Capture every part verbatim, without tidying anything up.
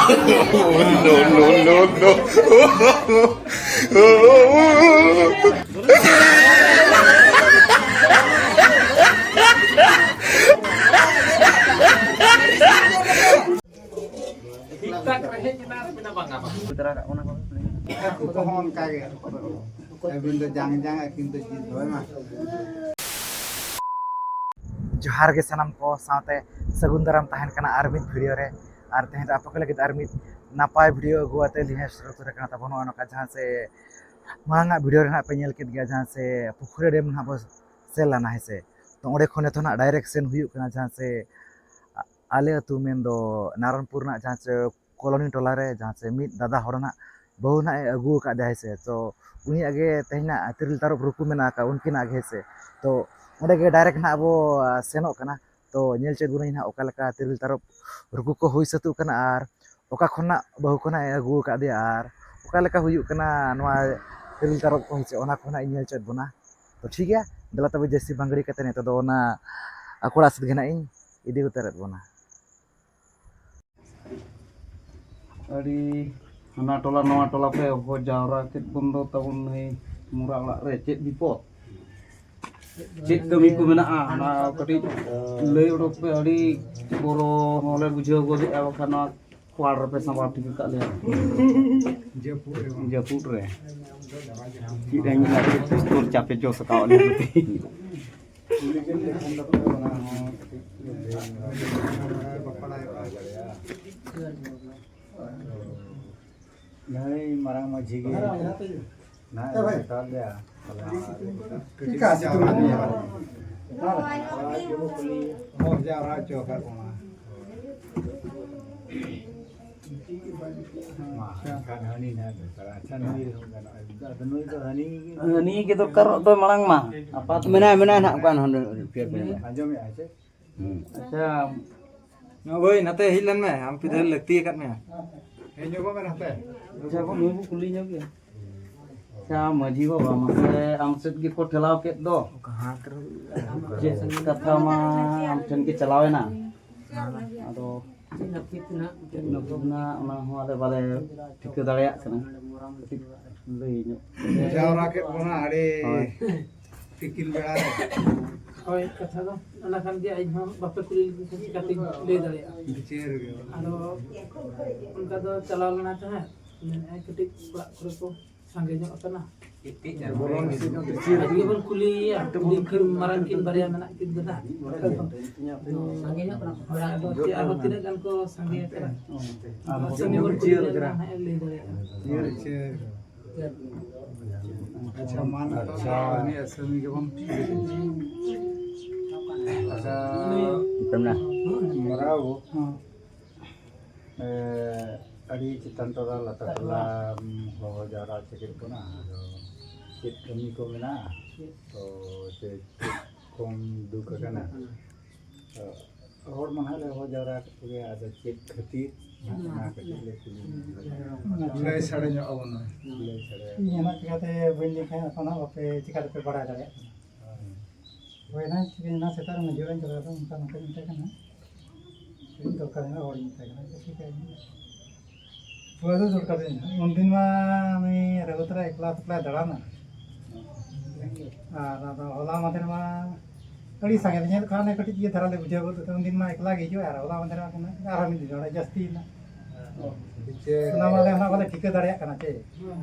No, no, no, no. ᱴᱷᱤᱠ ᱴᱷᱟᱠ ᱨᱮ ᱦᱮᱡ ᱮᱱᱟ ᱨᱮ ᱢᱮᱱᱟ ᱵᱟᱝᱟ ᱵᱟᱝ᱾ ᱦᱟᱹᱠᱩ ᱠᱚᱦᱚᱸ ᱚᱱᱠᱟ ᱜᱮ᱾ ᱟᱹᱵᱤᱱ ᱫᱚ ᱡᱟᱝ ᱡᱟᱝ, ᱟᱹᱠᱤᱱ ᱫᱚ ᱡᱤᱞ ᱫᱚ, ᱦᱳᱭ ᱢᱟ᱾ ᱡᱚᱦᱟᱨ ᱜᱮ ᱥᱟᱱᱟᱢ ᱠᱚ ᱥᱟᱶᱛᱮ ᱥᱟᱹᱜᱩᱱ ᱫᱟᱨᱟᱢ ᱛᱟᱦᱮᱱ ᱠᱟᱱᱟ ᱟᱨ ᱢᱤᱫ ᱵᱷᱤᱰᱤᱭᱳ ᱨᱮ᱾ ᱟᱨ ᱛᱮᱦᱮᱧ ᱫᱚ ᱟᱯᱮ ᱠᱚ ᱞᱟᱹᱜᱤᱫ ᱟᱨ ᱢᱤᱫ ᱱᱟᱯᱟᱭ ᱵᱷᱤᱰᱤᱭᱳ ᱟᱹᱜᱩ ᱟᱛᱮ ᱞᱤᱧ ᱦᱮᱡ ᱥᱮᱴᱮᱨ ᱩᱛᱟᱹᱨ ᱟᱠᱟᱱᱟ ᱛᱟᱵᱚᱱ᱾ ᱱᱚᱜᱼᱚᱭ ᱱᱚᱝᱠᱟ ᱡᱟᱦᱟᱸ ᱥᱮ ᱢᱟᱲᱟᱝ ᱟᱜ ᱵᱷᱤᱰᱤᱭᱳ ᱨᱮ ᱱᱟᱦᱟᱜ ᱯᱮ ᱧᱮᱞ ᱠᱮᱫ ᱜᱮᱭᱟ, ᱡᱟᱦᱟᱸ ᱥᱮ ᱯᱩᱠᱷᱩᱨᱤ ᱰᱮᱢ ᱱᱟᱦᱟᱜ ᱵᱚ ᱥᱮᱱ ᱞᱮᱱᱟ, ᱦᱮᱸ ᱥᱮ᱾ ᱛᱚ ᱚᱸᱰᱮ ᱠᱷᱚᱱ ᱱᱤᱛᱚᱜ ᱱᱟᱦᱟᱜ ᱰᱟᱭᱨᱮᱠᱥᱮᱱ ᱦᱩᱭᱩᱜ ᱠᱟᱱᱟ ᱡᱟᱦᱟᱸ ᱥᱮ ᱟᱞᱮ ᱟᱹᱛᱩ ᱢᱮᱱᱫᱚ ᱱᱟᱨᱟᱱᱯᱩᱨ ᱨᱮᱱᱟᱜ ᱡᱟᱦᱟᱸ ᱪᱮ ᱠᱚᱞᱚᱱᱤ ᱴᱚᱞᱟ ᱨᱮ ᱡᱟᱦᱟᱸ ᱪᱮ ᱢᱤᱫ ᱫᱟᱫᱟ ᱦᱚᱲ ᱱᱟᱜ ᱵᱟᱹᱦᱩ ᱱᱟᱜ ᱮ ᱟᱹᱜᱩ ᱟᱠᱟᱫᱮᱭᱟ, ᱦᱮᱸ ᱥᱮ᱾ ᱛᱚ ᱩᱱᱤᱭᱟᱜ ᱜᱮ ᱛᱮᱦᱮᱧ ᱱᱟᱜ ᱛᱤᱨᱤᱞ ᱛᱟᱨᱚᱵ ᱨᱩᱠᱩ ᱢᱮᱱᱟᱜ ᱟᱠᱟᱫ ᱩᱱᱠᱤᱱᱟᱜ ᱜᱮ, ᱦᱮᱸ ᱥᱮ᱾ ᱛᱚ ᱚᱸᱰᱮ ᱜᱮ ᱰᱟᱭᱨᱮᱠᱴ ᱱᱟᱜ ᱵᱚ ᱥᱮᱱᱚᱜ ᱠᱟᱱᱟ᱾ ᱛᱚ ᱧᱮᱞ ᱪᱮᱫ ᱵᱚᱱᱟᱧ ᱱᱟᱜ ᱚᱠᱟ ᱞᱮᱠᱟ ᱛᱤᱨᱤᱞ ᱛᱟᱨᱚᱵ ᱨᱩᱠᱩ ᱠᱚ ᱦᱩᱭ ᱥᱟᱹᱛᱚᱜ ᱠᱟᱱᱟ ᱟᱨ ᱚᱠᱟ ᱠᱷᱚᱱᱟᱜ ᱵᱟᱹᱦᱩ ᱠᱷᱚᱱᱟᱜ ᱮ ᱟᱹᱜᱩ ᱟᱠᱟᱫᱮᱭᱟ ᱟᱨ ᱚᱠᱟ ᱞᱮᱠᱟ ᱦᱩᱭᱩᱜ ᱠᱟᱱᱟ ᱱᱚᱣᱟ ᱛᱤᱨᱤᱞ ᱛᱟᱨᱚᱵ ᱠᱚ, ᱦᱮᱸ ᱥᱮ, ᱚᱱᱟ ᱠᱚ ᱱᱟᱜ ᱤᱧ ᱧᱮᱞ ᱪᱮᱫ ᱵᱚᱱᱟ᱾ ᱛᱚ ᱴᱷᱤᱠ ᱜᱮᱭᱟ, ᱫᱮᱞᱟ ᱛᱚᱵᱮ ᱡᱟᱹᱥᱛᱤ ᱵᱟᱝ ᱜᱤᱰᱤ ᱠᱟᱛᱮ ᱱᱤᱛᱚᱜ ᱫᱚ ᱚᱱᱟ ᱟᱠᱚᱲᱟ ᱥᱮᱫ ᱜᱮ ᱱᱟᱜ ᱤᱧ ᱤᱫᱤ ᱩᱛᱟᱹᱨᱮᱫ ᱵᱚᱱᱟ᱾ ᱟᱹᱰᱤ ᱦᱟᱱᱟ ᱴᱚᱞᱟ ᱱᱚᱣᱟ ᱴᱚᱞᱟ ᱯᱮ ᱦᱚᱦᱚ ᱡᱟᱣᱨᱟ ᱠᱮᱫ ᱵᱚᱱ ᱫᱚ ᱛᱟᱵᱚᱱ ᱱᱟᱹᱭ ᱢᱚᱨᱟ ᱚᱲᱟᱜ ᱨᱮ᱾ ᱪᱮᱫ ᱵᱤᱯᱚᱫ? ᱪᱮᱫ ᱠᱟᱹᱢᱤ ᱠᱚ ᱢᱮᱱᱟᱜᱼᱟ? ᱚᱱᱟ ᱠᱟᱹᱴᱤᱡ ᱞᱟᱹᱭ ᱚᱰᱚᱠ ᱯᱮ᱾ ᱟᱹᱰᱤ ᱵᱚᱨᱚ ᱦᱚᱸᱞᱮ ᱵᱩᱡᱷᱟᱹᱣ ᱜᱚᱫᱮᱜᱼᱟ, ᱵᱟᱠᱷᱟᱱ ᱱᱚᱣᱟ ᱠᱷᱚᱣᱟᱲ ᱨᱮᱯᱮ ᱥᱟᱸᱵᱟᱣ ᱴᱷᱤᱠ ᱟᱠᱟᱫ ᱞᱮᱭᱟ᱾ ᱡᱟᱹᱯᱩᱫ ᱨᱮ᱾ ᱡᱟᱹᱯᱩᱫ ᱨᱮ᱾ ᱪᱮᱫ ᱮᱢ ᱢᱮᱱᱟ, ᱪᱮᱫ ᱠᱚ ᱪᱟᱯᱮ ᱡᱚᱥ ᱟᱠᱟᱫ ᱞᱮᱭᱟ᱾ ᱠᱩᱞᱤ ᱵᱮᱱ ᱞᱮᱠᱷᱟᱱ ᱫᱚ ᱚᱱᱟ ᱦᱚᱸ ᱠᱟᱹᱴᱤᱡ ᱵᱟᱯᱲᱟᱭᱚᱜᱼᱟ᱾ ᱱᱩᱭ ᱢᱟᱨᱟᱝ ᱢᱟᱹᱡᱷᱤ ᱜᱮ ᱱᱟᱦᱟᱜ ᱮ ᱢᱮᱛᱟ ᱞᱮᱭᱟ᱾ ᱛᱟᱦᱞᱮ ᱪᱤᱠᱟ ᱥᱤᱛᱩᱝ ᱨᱮ? ᱦᱚᱲ ᱡᱟᱣᱨᱟ ᱦᱚᱪᱚ ᱟᱠᱟᱫ ᱵᱚᱱᱟ᱾ ᱢᱟ, ᱮᱱᱠᱷᱟᱱ ᱦᱟᱹᱱᱤ ᱱᱟᱦᱟᱜ ᱫᱚᱨᱠᱟᱨ᱾ ᱟᱪᱪᱷᱟ, ᱱᱩᱭ ᱨᱮᱦᱚᱸ ᱜᱟᱱᱚᱜᱼᱟ᱾ ᱟᱫᱚ ᱱᱩᱭ ᱫᱚ ᱦᱟᱹᱱᱤ ᱜᱮ ᱦᱟᱹᱱᱤ ᱜᱮ ᱫᱚᱨᱠᱟᱨᱚᱜ ᱫᱚ ᱢᱟᱲᱟᱝ ᱢᱟ᱾ ᱟᱯᱟᱛ ᱢᱮᱱᱟᱭ, ᱢᱮᱱᱟᱭ ᱱᱟᱦᱟᱜ ᱚᱠᱟ ᱱᱚᱰᱮ ᱯᱷᱮᱨ ᱢᱮᱱᱟᱭᱟ᱾ ᱟᱸᱡᱚᱢᱮᱫᱼᱟᱭ ᱥᱮ? ᱦᱩᱸ᱾ ᱟᱪᱪᱷᱟ᱾ ᱱᱚᱜᱼᱚᱭ ᱱᱟᱛᱮ ᱦᱮᱡ ᱞᱮᱱ ᱢᱮ, ᱟᱢ ᱯᱤᱫᱷᱟᱹ ᱞᱟᱹᱠᱛᱤ ᱟᱠᱟᱫ ᱢᱮᱭᱟ᱾ ᱦᱮᱡ ᱧᱚᱜᱚᱜ ᱢᱮ ᱱᱟᱛᱮ᱾ ᱟᱪᱪᱷᱟ, ᱱᱩᱭ ᱵᱚ ᱠᱩᱞᱤ ᱧᱚᱜ ᱜᱮᱭᱟ᱾ ᱟᱪᱪᱷᱟ, ᱢᱟᱹᱡᱷᱤ ᱵᱟᱵᱟ, ᱢᱟᱥᱮ ᱟᱢ ᱥᱮᱫ ᱜᱮᱠᱚ ᱴᱷᱮᱞᱟᱣ ᱠᱮᱫ ᱫᱚ᱾ ᱪᱮᱫ ᱠᱟᱛᱷᱟ ᱢᱟ ᱟᱢ ᱴᱷᱮᱱ ᱜᱮ ᱪᱟᱞᱟᱣ ᱮᱱᱟ᱾ ᱟᱫᱚ ᱪᱮᱫ ᱱᱟᱹᱯᱤᱛ ᱨᱮᱱᱟᱜ ᱪᱮᱫ ᱱᱟᱹᱯᱤᱛ ᱨᱮᱱᱟᱜ, ᱚᱱᱟ ᱦᱚᱸ ᱟᱞᱮ ᱵᱟᱞᱮ ᱴᱷᱤᱠᱟᱹ ᱫᱟᱲᱮᱭᱟᱜ ᱠᱟᱱᱟ᱾ ᱠᱟᱹᱴᱤᱡ ᱞᱟᱹᱭ ᱧᱚᱜ᱾ ᱡᱟᱣᱨᱟ ᱠᱮᱫ ᱵᱚᱱᱟ ᱟᱹᱰᱤ ᱦᱳᱭ᱾ ᱛᱤᱠᱤᱱ ᱵᱮᱲᱟ ᱨᱮ᱾ ᱦᱳᱭ, ᱠᱟᱛᱷᱟ ᱫᱚ ᱚᱱᱟ ᱠᱟᱱ ᱜᱮᱭᱟ᱾ ᱤᱧ ᱦᱚᱸ ᱵᱟᱯᱮ ᱠᱩᱞᱤ ᱞᱮᱫᱤᱧ ᱠᱷᱟᱱ ᱪᱤᱠᱟᱹᱛᱤᱧ ᱞᱟᱹᱭ ᱫᱟᱲᱮᱭᱟᱜᱼᱟ? ᱵᱤᱪᱟᱹᱨ ᱜᱮ᱾ ᱟᱫᱚ ᱚᱱᱠᱟ ᱫᱚ ᱪᱟᱞᱟᱣ ᱞᱮᱱᱟ ᱛᱟᱦᱮᱸᱫ, ᱢᱮᱱᱮᱫᱼᱟᱭ ᱠᱟᱹᱴᱤᱡ ᱚᱲᱟᱜ ᱠᱚᱨᱮ ᱠᱚ ᱥᱟᱸᱜᱮ ᱧᱚᱜ ᱟᱠᱟᱱᱟ᱾ ᱵᱚᱞᱚᱱ ᱥᱮ ᱧᱚᱜ ᱵᱤᱪᱟᱹᱨ ᱟᱡ ᱜᱮᱵᱚᱱ ᱠᱩᱞᱤᱭᱮᱭᱟ, ᱩᱱᱤ ᱠᱤᱱ ᱢᱟᱨᱟᱝ ᱠᱤᱱ ᱵᱟᱨᱭᱟ ᱢᱮᱱᱟᱜ ᱠᱤᱱ ᱫᱚ ᱱᱟᱦᱟᱜ᱾ ᱥᱟᱸᱜᱮ ᱧᱚᱜ ᱠᱟᱱᱟ ᱠᱚ᱾ ᱟᱫᱚ ᱪᱮᱫ ᱟᱨᱦᱚᱸ ᱛᱤᱱᱟᱹᱜ ᱜᱟᱱ ᱠᱚ ᱥᱟᱸᱜᱮ ᱟᱠᱟᱱᱟ? ᱟᱨ ᱟᱨᱦᱚᱸ ᱵᱤᱪᱟᱹᱨ ᱥᱟᱸᱜᱮ ᱵᱚᱱ ᱠᱩᱞᱤ ᱵᱤᱪᱟᱹᱨ ᱞᱮᱱ ᱠᱟᱱᱟ᱾ ᱱᱟᱦᱟᱜ ᱞᱟᱹᱭ ᱫᱟᱲᱮᱭᱟᱜᱼᱟ᱾ ᱵᱤᱪᱟᱹᱨ᱾ ᱟᱪᱪᱷᱟ, ᱢᱟ ᱱᱤᱛᱚᱜ ᱟᱪᱪᱷᱟ᱾ ᱫᱚ ᱩᱱᱤ ᱟᱹᱥᱟᱹᱢᱤ ᱜᱮᱵᱚᱱ ᱟᱪᱪᱷᱟ᱾ ᱢᱚᱨᱟᱣ᱾ ᱦᱮᱸ᱾ ᱮ, ᱟᱹᱰᱤ ᱪᱮᱛᱟᱱ ᱴᱚᱞᱟ ᱞᱟᱛᱟᱨ ᱴᱚᱞᱟ ᱦᱚᱦᱚ ᱡᱟᱣᱨᱟ ᱦᱚᱪᱚ ᱠᱮᱫ ᱵᱚᱱᱟ᱾ ᱟᱫᱚ ᱪᱮᱫ ᱠᱟᱹᱢᱤ ᱠᱚ ᱢᱮᱱᱟᱜᱼᱟ? ᱛᱚ ᱥᱮ ᱪᱮᱫ ᱠᱚᱢ ᱫᱩᱠ ᱟᱠᱟᱱᱟ? ᱛᱚ ᱦᱚᱲ ᱢᱟ ᱱᱟᱦᱟᱜ ᱞᱮ ᱦᱚᱦᱚ ᱡᱟᱣᱨᱟ ᱠᱮᱫ ᱠᱚᱜᱮ, ᱟᱫᱚ ᱪᱮᱫ ᱠᱷᱟᱹᱛᱤᱨ? ᱚᱱᱟ ᱠᱟᱹᱴᱤᱡ ᱞᱮ ᱠᱩᱞᱤ ᱧᱚᱜ ᱞᱮᱱᱟ᱾ ᱞᱟᱹᱭ ᱥᱟᱰᱮ ᱧᱚᱜ ᱟᱵᱚᱱᱟ᱾ ᱞᱟᱹᱭ ᱥᱟᱰᱮ ᱤᱧ ᱚᱱᱟ ᱪᱤᱠᱟᱹᱛᱮ ᱵᱟᱹᱧ ᱞᱟᱹᱭ ᱠᱷᱟᱱ ᱮᱠᱷᱚᱱ ᱦᱟᱸᱜ ᱵᱟᱯᱮ, ᱪᱤᱠᱟᱹ ᱛᱮᱯᱮ ᱵᱟᱲᱟᱭ ᱫᱟᱲᱮᱭᱟᱜ ᱠᱟᱱᱟ? ᱦᱳᱭ, ᱮᱱᱟᱝ ᱪᱤᱠᱟᱹᱭᱮᱱᱟ, ᱥᱮᱛᱟᱜ ᱨᱮ ᱢᱟᱹᱡᱷᱤ ᱚᱲᱟᱜ ᱤᱧ ᱪᱟᱞᱟᱣ ᱞᱮᱱᱟ, ᱚᱱᱠᱟ ᱱᱚᱝᱠᱟᱧ ᱢᱮᱛᱟᱭ ᱠᱟᱱᱟ, ᱪᱮᱫ ᱫᱚᱨᱠᱟᱨ ᱦᱮᱱᱟᱜᱼᱟ, ᱦᱚᱲᱤᱧ ᱢᱮᱛᱟᱭ ᱠᱟᱱᱟ, ᱪᱮᱫ ᱪᱤᱠᱟᱹᱭᱮᱱᱟ? ᱯᱩᱨᱟᱹ ᱫᱚ ᱫᱚᱨᱠᱟᱨ ᱤᱧ᱾ ᱩᱱᱫᱤᱱ ᱢᱟ ᱩᱱᱤ ᱨᱟᱹᱜᱷᱩ ᱛᱟᱨᱟ ᱮᱠᱞᱟ ᱛᱮᱠᱞᱟᱭ ᱫᱟᱬᱟᱱᱟ, ᱟᱨ ᱟᱫᱚ ᱦᱚᱞᱟ ᱢᱟᱫᱷᱮᱨ ᱢᱟ ᱟᱹᱰᱤ ᱥᱟᱸᱜᱮ ᱞᱮ ᱧᱮᱞ ᱠᱚᱣᱟ, ᱚᱱᱮ ᱠᱟᱹᱴᱤᱡ ᱤᱭᱟᱹ ᱫᱷᱟᱨᱟ ᱞᱮ ᱵᱩᱡᱷᱟᱹᱣ ᱜᱚᱫ ᱠᱟᱫᱟ, ᱩᱱᱫᱤᱱ ᱢᱟ ᱮᱠᱞᱟ ᱜᱮ ᱦᱤᱡᱩᱜᱼᱟ, ᱟᱨ ᱦᱚᱞᱟ ᱢᱟᱫᱷᱮᱨ ᱢᱟ ᱟᱨᱦᱚᱸ ᱢᱤᱫ ᱫᱤᱱ ᱚᱸᱰᱮ ᱡᱟᱹᱥᱛᱤᱭᱮᱱᱟ᱾ ᱚᱱᱟ ᱢᱟ ᱟᱞᱮ ᱦᱚᱸ ᱵᱟᱞᱮ ᱴᱷᱤᱠᱟᱹ ᱫᱟᱲᱮᱭᱟᱜ ᱠᱟᱱᱟ ᱪᱮ᱾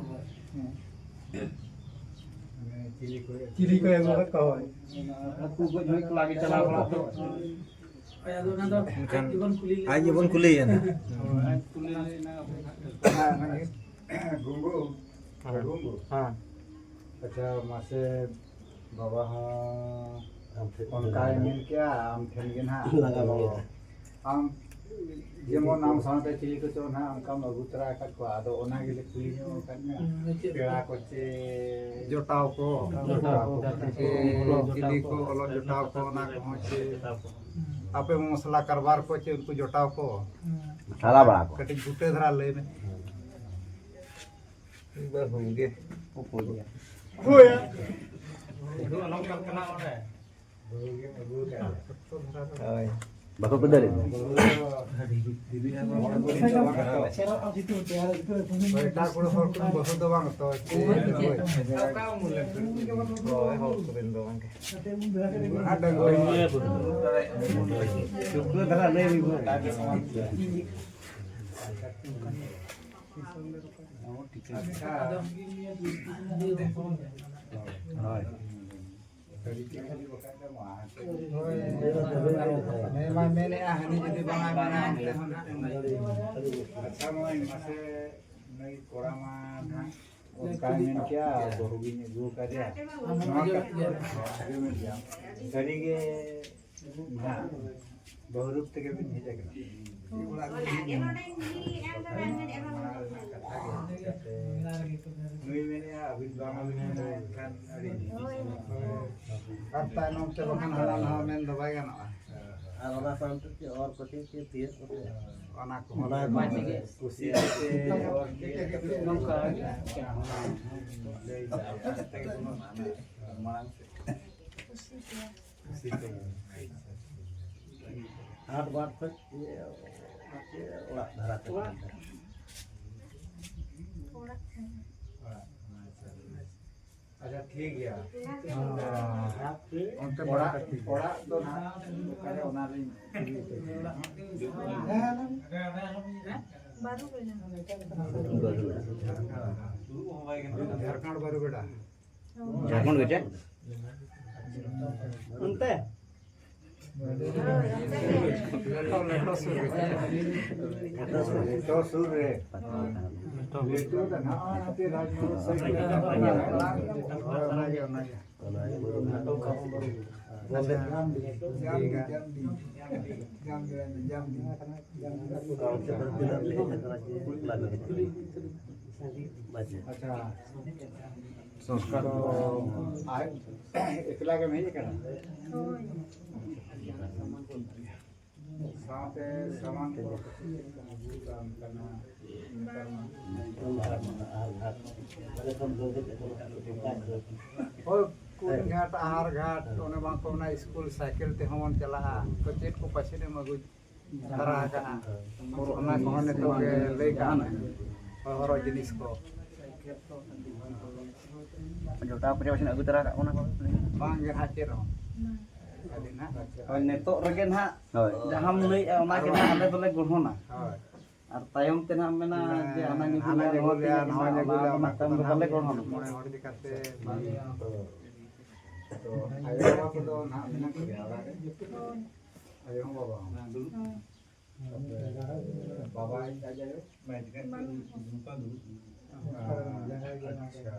ᱦᱮᱸ᱾ ᱪᱤᱞᱤ ᱠᱚ ᱟᱹᱜᱩ ᱠᱟᱫ ᱠᱚᱣᱟ, ᱦᱳᱭ᱾ ᱦᱟᱹᱠᱩ ᱜᱚᱡ ᱦᱚᱸ ᱮᱠᱞᱟ ᱜᱮ ᱪᱟᱞᱟᱣ ᱵᱟᱲᱟ ᱫᱚ᱾ ᱦᱳᱭ, ᱟᱫᱚ ᱚᱱᱟ ᱫᱚ ᱮᱱᱠᱷᱟᱱ ᱟᱡ ᱜᱮᱵᱚᱱ ᱠᱩᱞᱤᱭᱮᱭᱟ᱾ ᱟᱡ ᱜᱮᱵᱚᱱ ᱠᱩᱞᱤᱭᱮᱭᱟ ᱱᱟᱦᱟᱜ᱾ ᱦᱳᱭ, ᱟᱡ ᱠᱩᱞᱤ ᱞᱮᱱᱟ᱾ ᱜᱩᱝᱜᱩ, ᱦᱮᱸ᱾ ᱜᱩᱝᱜᱩ᱾ ᱦᱮᱸ᱾ ᱟᱪᱪᱷᱟ, ᱢᱟᱥᱮ ᱵᱟᱵᱟ ᱦᱚᱸ ᱟᱢ ᱴᱷᱮᱱ ᱚᱱᱠᱟᱭ ᱢᱮᱱ ᱠᱮᱜᱼᱟ, ᱟᱢ ᱴᱷᱮᱱ ᱜᱮ ᱱᱟᱦᱟᱜ᱾ ᱞᱟᱜᱟ ᱵᱟᱲᱟᱭᱟ᱾ ᱟᱢ ᱡᱮᱢᱚᱱ ᱟᱢ ᱥᱟᱶᱛᱮ ᱪᱤᱞᱤ ᱠᱚᱪᱚ ᱱᱟᱦᱟᱜ ᱚᱱᱠᱟᱢ ᱟᱹᱜᱩ ᱛᱚᱨᱟ ᱟᱠᱟᱫ ᱠᱚᱣᱟ, ᱟᱫᱚ ᱚᱱᱟ ᱜᱮᱞᱮ ᱠᱩᱞᱤ ᱧᱚᱜ ᱟᱠᱟᱫ ᱢᱮᱭᱟ᱾ ᱦᱩᱸ, ᱪᱮᱫ ᱯᱮᱲᱟ ᱠᱚ ᱪᱮ ᱡᱚᱴᱟᱣ ᱠᱚ᱾ ᱡᱚᱴᱟᱣ ᱠᱚ, ᱜᱟᱛᱮ ᱠᱚ, ᱪᱮ ᱚᱞᱚᱜ ᱪᱤᱞᱤ ᱠᱚ ᱡᱚᱴᱟᱣ ᱠᱚ᱾ ᱚᱞᱚᱜ ᱡᱚᱴᱟᱣ ᱠᱚ, ᱚᱱᱟ ᱠᱚᱦᱚᱸ ᱪᱮ ᱦᱩᱸ᱾ ᱟᱯᱮ ᱢᱚᱥᱞᱟ ᱠᱟᱨᱵᱟᱨ ᱠᱚ ᱪᱮ ᱩᱱᱠᱩ ᱡᱚᱴᱟᱣ ᱠᱚ᱾ ᱦᱩᱸ᱾ ᱥᱟᱞᱟ ᱵᱟᱲᱟ ᱠᱚ᱾ ᱠᱟᱹᱴᱤᱡ ᱵᱩᱴᱟᱹ ᱫᱷᱟᱨᱟ ᱞᱟᱹᱭ ᱢᱮ᱾ ᱵᱟᱹᱦᱩ ᱜᱮ᱾ ᱚᱠᱚᱭ ᱜᱮ? ᱦᱳᱭ᱾ ᱦᱳᱭ᱾ ᱵᱟᱠᱚ ᱠᱩᱫᱟᱹᱨ ᱮᱫᱟ᱾ ᱮᱴᱟᱜ ᱠᱚᱲᱟ ᱦᱚᱲ ᱠᱚ ᱵᱟᱹᱦᱩ ᱫᱚ ᱵᱟᱝ ᱛᱚ, ᱪᱮᱫ? ᱦᱳᱭ, ᱦᱚᱲ ᱠᱚᱨᱮᱱ ᱫᱚ ᱵᱟᱝ ᱜᱮ᱾ ᱟᱨ ᱰᱟᱺᱜᱩᱣᱟᱹ᱾ ᱪᱩᱯᱲᱟᱹ ᱫᱷᱟᱨᱟ ᱞᱟᱹᱭ ᱦᱩᱭᱩᱜᱼᱟ᱾ ᱦᱳᱭ᱾ ᱢᱮ ᱢᱟ ᱢᱮᱱᱮᱜᱼᱟ, ᱦᱟᱹᱱᱤ ᱡᱩᱫᱤ ᱵᱟᱝ ᱟᱭ ᱢᱟᱱᱟ, ᱚᱱᱛᱮ ᱦᱚᱸ ᱢᱤᱫᱴᱮᱱ ᱟᱪᱪᱷᱟ, ᱢᱟᱹᱭ, ᱢᱟᱥᱮ ᱱᱩᱭ ᱠᱚᱲᱟ ᱢᱟ ᱱᱟᱦᱟᱜ ᱚᱱᱠᱟᱭ ᱢᱮᱱ ᱠᱮᱜᱼᱟ, ᱵᱟᱹᱦᱩ ᱜᱤᱧ ᱟᱹᱜᱩ ᱟᱠᱟᱫᱮᱭᱟ᱾ ᱱᱚᱣᱟ ᱠᱟᱛᱷᱟ ᱟᱸᱡᱚᱢᱮᱫ ᱜᱮᱭᱟᱢ᱾ ᱥᱟᱹᱨᱤᱜᱮ ᱱᱟᱦᱟᱜ ᱵᱟᱹᱦᱩ ᱨᱩᱯ ᱛᱮᱜᱮ ᱵᱤᱱ ᱦᱮᱡ ᱟᱠᱟᱱᱟ᱾ ᱚᱲᱟᱜ ᱨᱮ ᱦᱮᱡ ᱮᱱᱟ᱾ ᱱᱩᱭ ᱢᱮᱱᱮᱜᱼᱟ, ᱟᱹᱵᱤᱱ ᱵᱟᱝ ᱟᱹᱵᱤᱱ ᱢᱮᱱᱟ, ᱮᱱᱠᱷᱟᱱ ᱟᱹᱰᱤ ᱟᱨ ᱛᱟᱭᱱᱚᱢ ᱛᱮ ᱵᱟᱠᱷᱟᱱ ᱦᱟᱱᱟ ᱱᱟᱣᱟ ᱢᱮᱱ ᱫᱚ ᱵᱟᱭ ᱜᱟᱱᱚᱜᱼᱟ᱾ ᱟᱨ ᱚᱱᱟ ᱥᱟᱶᱛᱮ ᱪᱮᱫ ᱚᱨ ᱠᱚ ᱪᱮᱫ ᱪᱮᱫ ᱛᱤᱭᱳᱜ ᱠᱚ ᱚᱱᱟ ᱠᱚᱦᱚᱸ ᱚᱱᱟ ᱠᱚ ᱪᱮᱫ ᱠᱩᱥᱤ ᱠᱟᱛᱮ ᱚᱨ ᱛᱤᱭᱳᱜ ᱠᱟᱛᱮ ᱱᱚᱝᱠᱟ ᱞᱟᱹᱭ ᱛᱮᱜᱮ ᱵᱚᱱ ᱢᱟᱲᱟᱝ ᱥᱮᱫ᱾ ᱠᱩᱥᱤ ᱛᱮ᱾ ᱦᱟᱴ ᱵᱟᱴ ᱠᱷᱚᱡ ᱪᱮᱫ ᱚᱲᱟᱜ ᱫᱷᱟᱨᱟ ᱛᱮ? ᱚᱲᱟᱜ ᱠᱷᱚᱱ᱾ ᱟᱪᱪᱷᱟ, ᱴᱷᱤᱠ ᱜᱮᱭᱟ᱾ ᱚᱱᱛᱮ ᱚᱲᱟᱜ, ᱚᱲᱟᱜ ᱫᱚ ᱱᱟᱦᱟᱜ ᱚᱠᱟᱨᱮ, ᱚᱱᱟ ᱞᱤᱧ ᱠᱩᱞᱤ ᱯᱮ ᱠᱟᱱᱟ᱾ ᱵᱟᱨᱩ ᱵᱮᱲᱟ᱾ ᱡᱷᱟᱲᱠᱷᱚᱸᱰ ᱵᱟᱨᱩ ᱵᱮᱲᱟ᱾ ᱡᱷᱟᱲᱠᱷᱚᱸᱰ ᱜᱮ ᱪᱮ? ᱚᱱᱛᱮ? ᱞᱮᱴᱚ, ᱞᱮᱴᱚ ᱥᱩᱨ ᱨᱮ᱾ ᱞᱮᱴᱚ ᱥᱩᱨ ᱨᱮ᱾ ᱞᱮᱴᱚ ᱫᱚ ᱱᱟᱦᱟᱜ ᱦᱟᱱᱛᱮ ᱨᱟᱡᱽᱱᱚᱜᱚᱨ ᱥᱟᱭᱤᱰ ᱨᱮ᱾ ᱦᱳᱭ, ᱚᱱᱟᱜᱮ, ᱚᱱᱟᱜᱮ᱾ ᱡᱟᱢᱰᱤ, ᱡᱟᱢᱰᱤ, ᱡᱟᱢᱰᱤ, ᱡᱟᱢᱰᱤ᱾ ᱟᱪᱪᱷᱟ᱾ ᱥᱚᱝᱥᱠᱟᱨ ᱫᱚ ᱟᱡ ᱮᱠᱞᱟ ᱜᱮᱢ ᱦᱮᱡ ᱟᱠᱟᱱᱟ? ᱦᱳᱭ᱾ ᱥᱟᱶᱛᱮ ᱥᱟᱢᱟᱱ ᱠᱚ ᱟᱹᱜᱩ ᱠᱟᱜᱼᱟ ᱚᱱᱠᱟᱱᱟᱜ ᱱᱮᱛᱟᱨ ᱢᱟ᱾ ᱦᱳᱭ, ᱠᱩᱧ ᱜᱷᱟᱴ, ᱟᱦᱟᱨ ᱜᱷᱟᱴ, ᱚᱱᱮ ᱵᱟᱝ ᱠᱚ ᱚᱱᱟ ᱥᱠᱩᱞ ᱥᱟᱭᱠᱮᱞ ᱛᱮᱦᱚᱸ ᱵᱚᱱ ᱪᱟᱞᱟᱜᱼᱟ᱾ ᱛᱚ ᱪᱮᱫ ᱠᱚ ᱯᱟᱪᱮᱫ ᱮᱢ ᱟᱹᱜᱩ ᱛᱟᱨᱟ ᱟᱠᱟᱜᱼᱟ? ᱚᱱᱟ ᱠᱚᱦᱚᱸ ᱱᱤᱛᱚᱜ ᱜᱮ ᱞᱟᱹᱭ ᱠᱟᱜ ᱢᱮ᱾ ᱦᱚᱨᱚᱜ ᱡᱤᱱᱤᱥ ᱠᱚ᱾ ᱡᱚᱴᱟᱣ ᱠᱚ ᱯᱟᱪᱮᱫ ᱟᱹᱜᱩ ᱛᱟᱨᱟ ᱠᱟᱜ ᱚᱱᱟ ᱠᱚ? ᱵᱟᱝ ᱜᱮ ᱱᱟᱦᱟᱜ ᱪᱮᱫ ᱦᱚᱸ᱾ ᱟᱹᱰᱤ ᱱᱟᱦᱟᱜ ᱦᱳᱭ, ᱱᱤᱛᱚᱜ ᱨᱮᱜᱮ ᱱᱟᱦᱟᱜ ᱦᱳᱭ᱾ ᱡᱟᱦᱟᱸᱢ ᱞᱟᱹᱭᱮᱜᱼᱟ, ᱚᱱᱟ ᱜᱮ ᱱᱟᱦᱟᱜ ᱟᱞᱮ ᱫᱚᱞᱮ ᱜᱚᱲᱦᱚᱱᱟ᱾ ᱦᱳᱭ᱾ ᱟᱨ ᱛᱟᱭᱚᱢ ᱛᱮ ᱱᱟᱦᱟᱜ ᱢᱮᱱᱟ ᱡᱮ ᱦᱟᱱᱟ ᱧᱩ ᱦᱟᱱᱟ ᱦᱩᱭᱩᱜᱼᱟ, ᱧᱩ ᱱᱚᱣᱟ ᱦᱩᱭᱩᱜᱼᱟ, ᱧᱩ ᱱᱟᱣᱟ ᱦᱩᱭᱩᱜᱼᱟ, ᱫᱚ ᱚᱱᱟ ᱱᱟᱦᱟᱜ ᱛᱟᱭᱚᱢ ᱠᱚᱫᱚ ᱫᱚ ᱵᱟᱞᱮ ᱱᱟᱦᱟᱜ ᱜᱚᱲᱦᱚᱱᱟ᱾ ᱢᱚᱬᱮ ᱦᱚᱲ ᱤᱫᱤ ᱠᱟᱛᱮ ᱵᱟᱝ᱾ ᱛᱚ, ᱟᱭᱳ ᱵᱟᱵᱟ ᱠᱚᱫᱚ ᱱᱟᱦᱟᱜ ᱢᱮᱱᱟᱜ ᱠᱚᱜᱮᱭᱟ ᱚᱲᱟᱜ ᱨᱮ? ᱦᱳᱭ᱾ ᱟᱭᱳ ᱦᱚᱸ ᱵᱟᱵᱟ ᱦᱚᱸ? ᱦᱳᱭ᱾ ᱛᱟᱯᱚᱨᱮ ᱵᱟᱵᱟ ᱟᱡ ᱟᱭᱳ? ᱵᱟᱹᱱᱩᱜ ᱠᱚᱣᱟ᱾ ᱟᱪᱪᱷᱟ᱾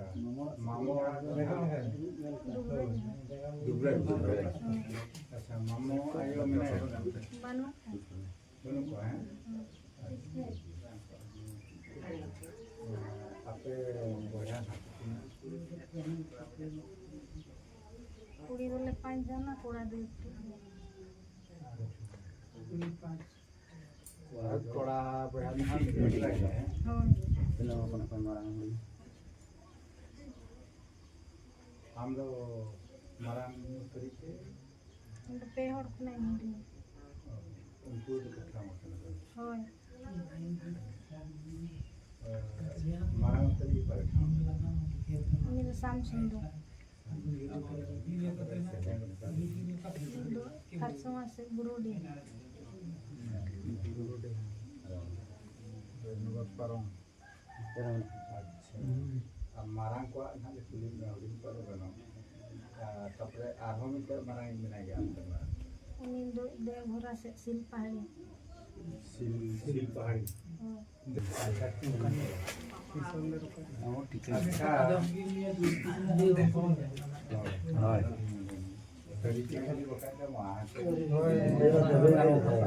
ᱢᱟᱢᱚ ᱚᱲᱟᱜ ᱫᱚ ᱢᱮᱱᱟᱜᱼᱟ? ᱫᱩᱵᱨᱟᱡᱽ᱾ ᱫᱩᱵᱨᱟᱡᱽ᱾ ᱟᱪᱪᱷᱟ, ᱢᱟᱢᱚ ᱟᱭᱳ ᱢᱮᱱᱟᱭᱟ? ᱵᱟᱹᱱᱩᱜ ᱠᱚᱣᱟ᱾ ᱵᱟᱹᱱᱩᱜ ᱠᱚᱣᱟ, ᱦᱮᱸ? ᱟᱪᱪᱷᱟ᱾ ᱟᱯᱮ ᱵᱚᱭᱦᱟ ᱦᱟᱸᱜ ᱛᱤᱱᱟᱹᱜ? ᱠᱩᱲᱤ ᱫᱚᱞᱮ ᱯᱟᱸᱪ ᱡᱚᱱᱟ, ᱠᱚᱲᱟ ᱫᱚ ᱮᱠᱴᱩ᱾ ᱟᱪᱪᱷᱟ᱾ ᱠᱚᱲᱟ ᱵᱚᱭᱦᱟ ᱫᱚ ᱦᱟᱸᱜ ᱢᱤᱫ ᱜᱮᱭᱟ, ᱦᱮᱸ? ᱦᱳᱭ᱾ ᱛᱤᱱᱟᱹᱜ ᱦᱚᱲ ᱠᱷᱚᱱᱟᱜ ᱯᱮ ᱢᱟᱨᱟᱝ ᱦᱩᱭ? ᱟᱢ ᱫᱚ ᱢᱟᱨᱟᱝ ᱩᱛᱟᱹᱨᱤᱡ ᱥᱮ? ᱤᱧ ᱫᱚ ᱯᱮ ᱦᱚᱲ ᱠᱷᱚᱱᱟᱜ ᱤᱧ ᱦᱩᱰᱤᱧᱟ᱾ ᱩᱱᱠᱩ ᱫᱚᱠᱚ ᱴᱷᱟᱶ ᱟᱠᱟᱱᱟ ᱠᱚ᱾ ᱦᱳᱭ᱾ ᱢᱟᱨᱟᱝ ᱩᱛᱟᱹᱨᱤᱡ ᱚᱠᱟᱨᱮ ᱴᱷᱟᱶ? ᱩᱱᱤ ᱫᱚ ᱥᱟᱢ ᱥᱩᱱᱫᱚᱨ᱾ ᱤᱧ ᱫᱚ ᱠᱷᱟᱨᱥᱚᱣᱟ ᱥᱮᱫ ᱵᱩᱨᱩᱰᱤ᱾ ᱵᱩᱨᱩᱰᱤ᱾ ᱯᱟᱨᱚᱢ᱾ ᱟᱪᱪᱷᱟ᱾ ᱟᱨ ᱢᱟᱨᱟᱝ ᱠᱚᱣᱟᱜ ᱱᱟᱦᱟᱜ ᱞᱮ ᱠᱩᱞᱤ ᱢᱮᱭᱟ, ᱦᱩᱰᱤᱧ ᱠᱚᱣᱟᱜ ᱫᱚ ᱵᱟᱹᱱᱩᱜ᱾ ᱟᱨ ᱛᱟᱯᱚᱨᱮ ᱟᱨᱦᱚᱸ ᱢᱤᱫᱴᱮᱡ ᱢᱟᱨᱟᱝ ᱤᱡ ᱢᱮᱱᱟᱭ ᱜᱮᱭᱟ ᱚᱱᱛᱮ ᱢᱟᱨᱟᱝ᱾ ᱩᱱᱤ ᱫᱚ ᱫᱮᱣᱜᱷᱚᱨᱟ ᱥᱮᱫ ᱥᱤᱞᱯᱟᱦᱟᱲᱤ᱾ ᱥᱤᱞ-, ᱥᱤᱞᱯᱟᱦᱟᱲᱤ᱾ ᱦᱳᱭ᱾ ᱟᱪᱪᱷᱟ᱾ ᱦᱳᱭ᱾ ᱦᱳᱭ᱾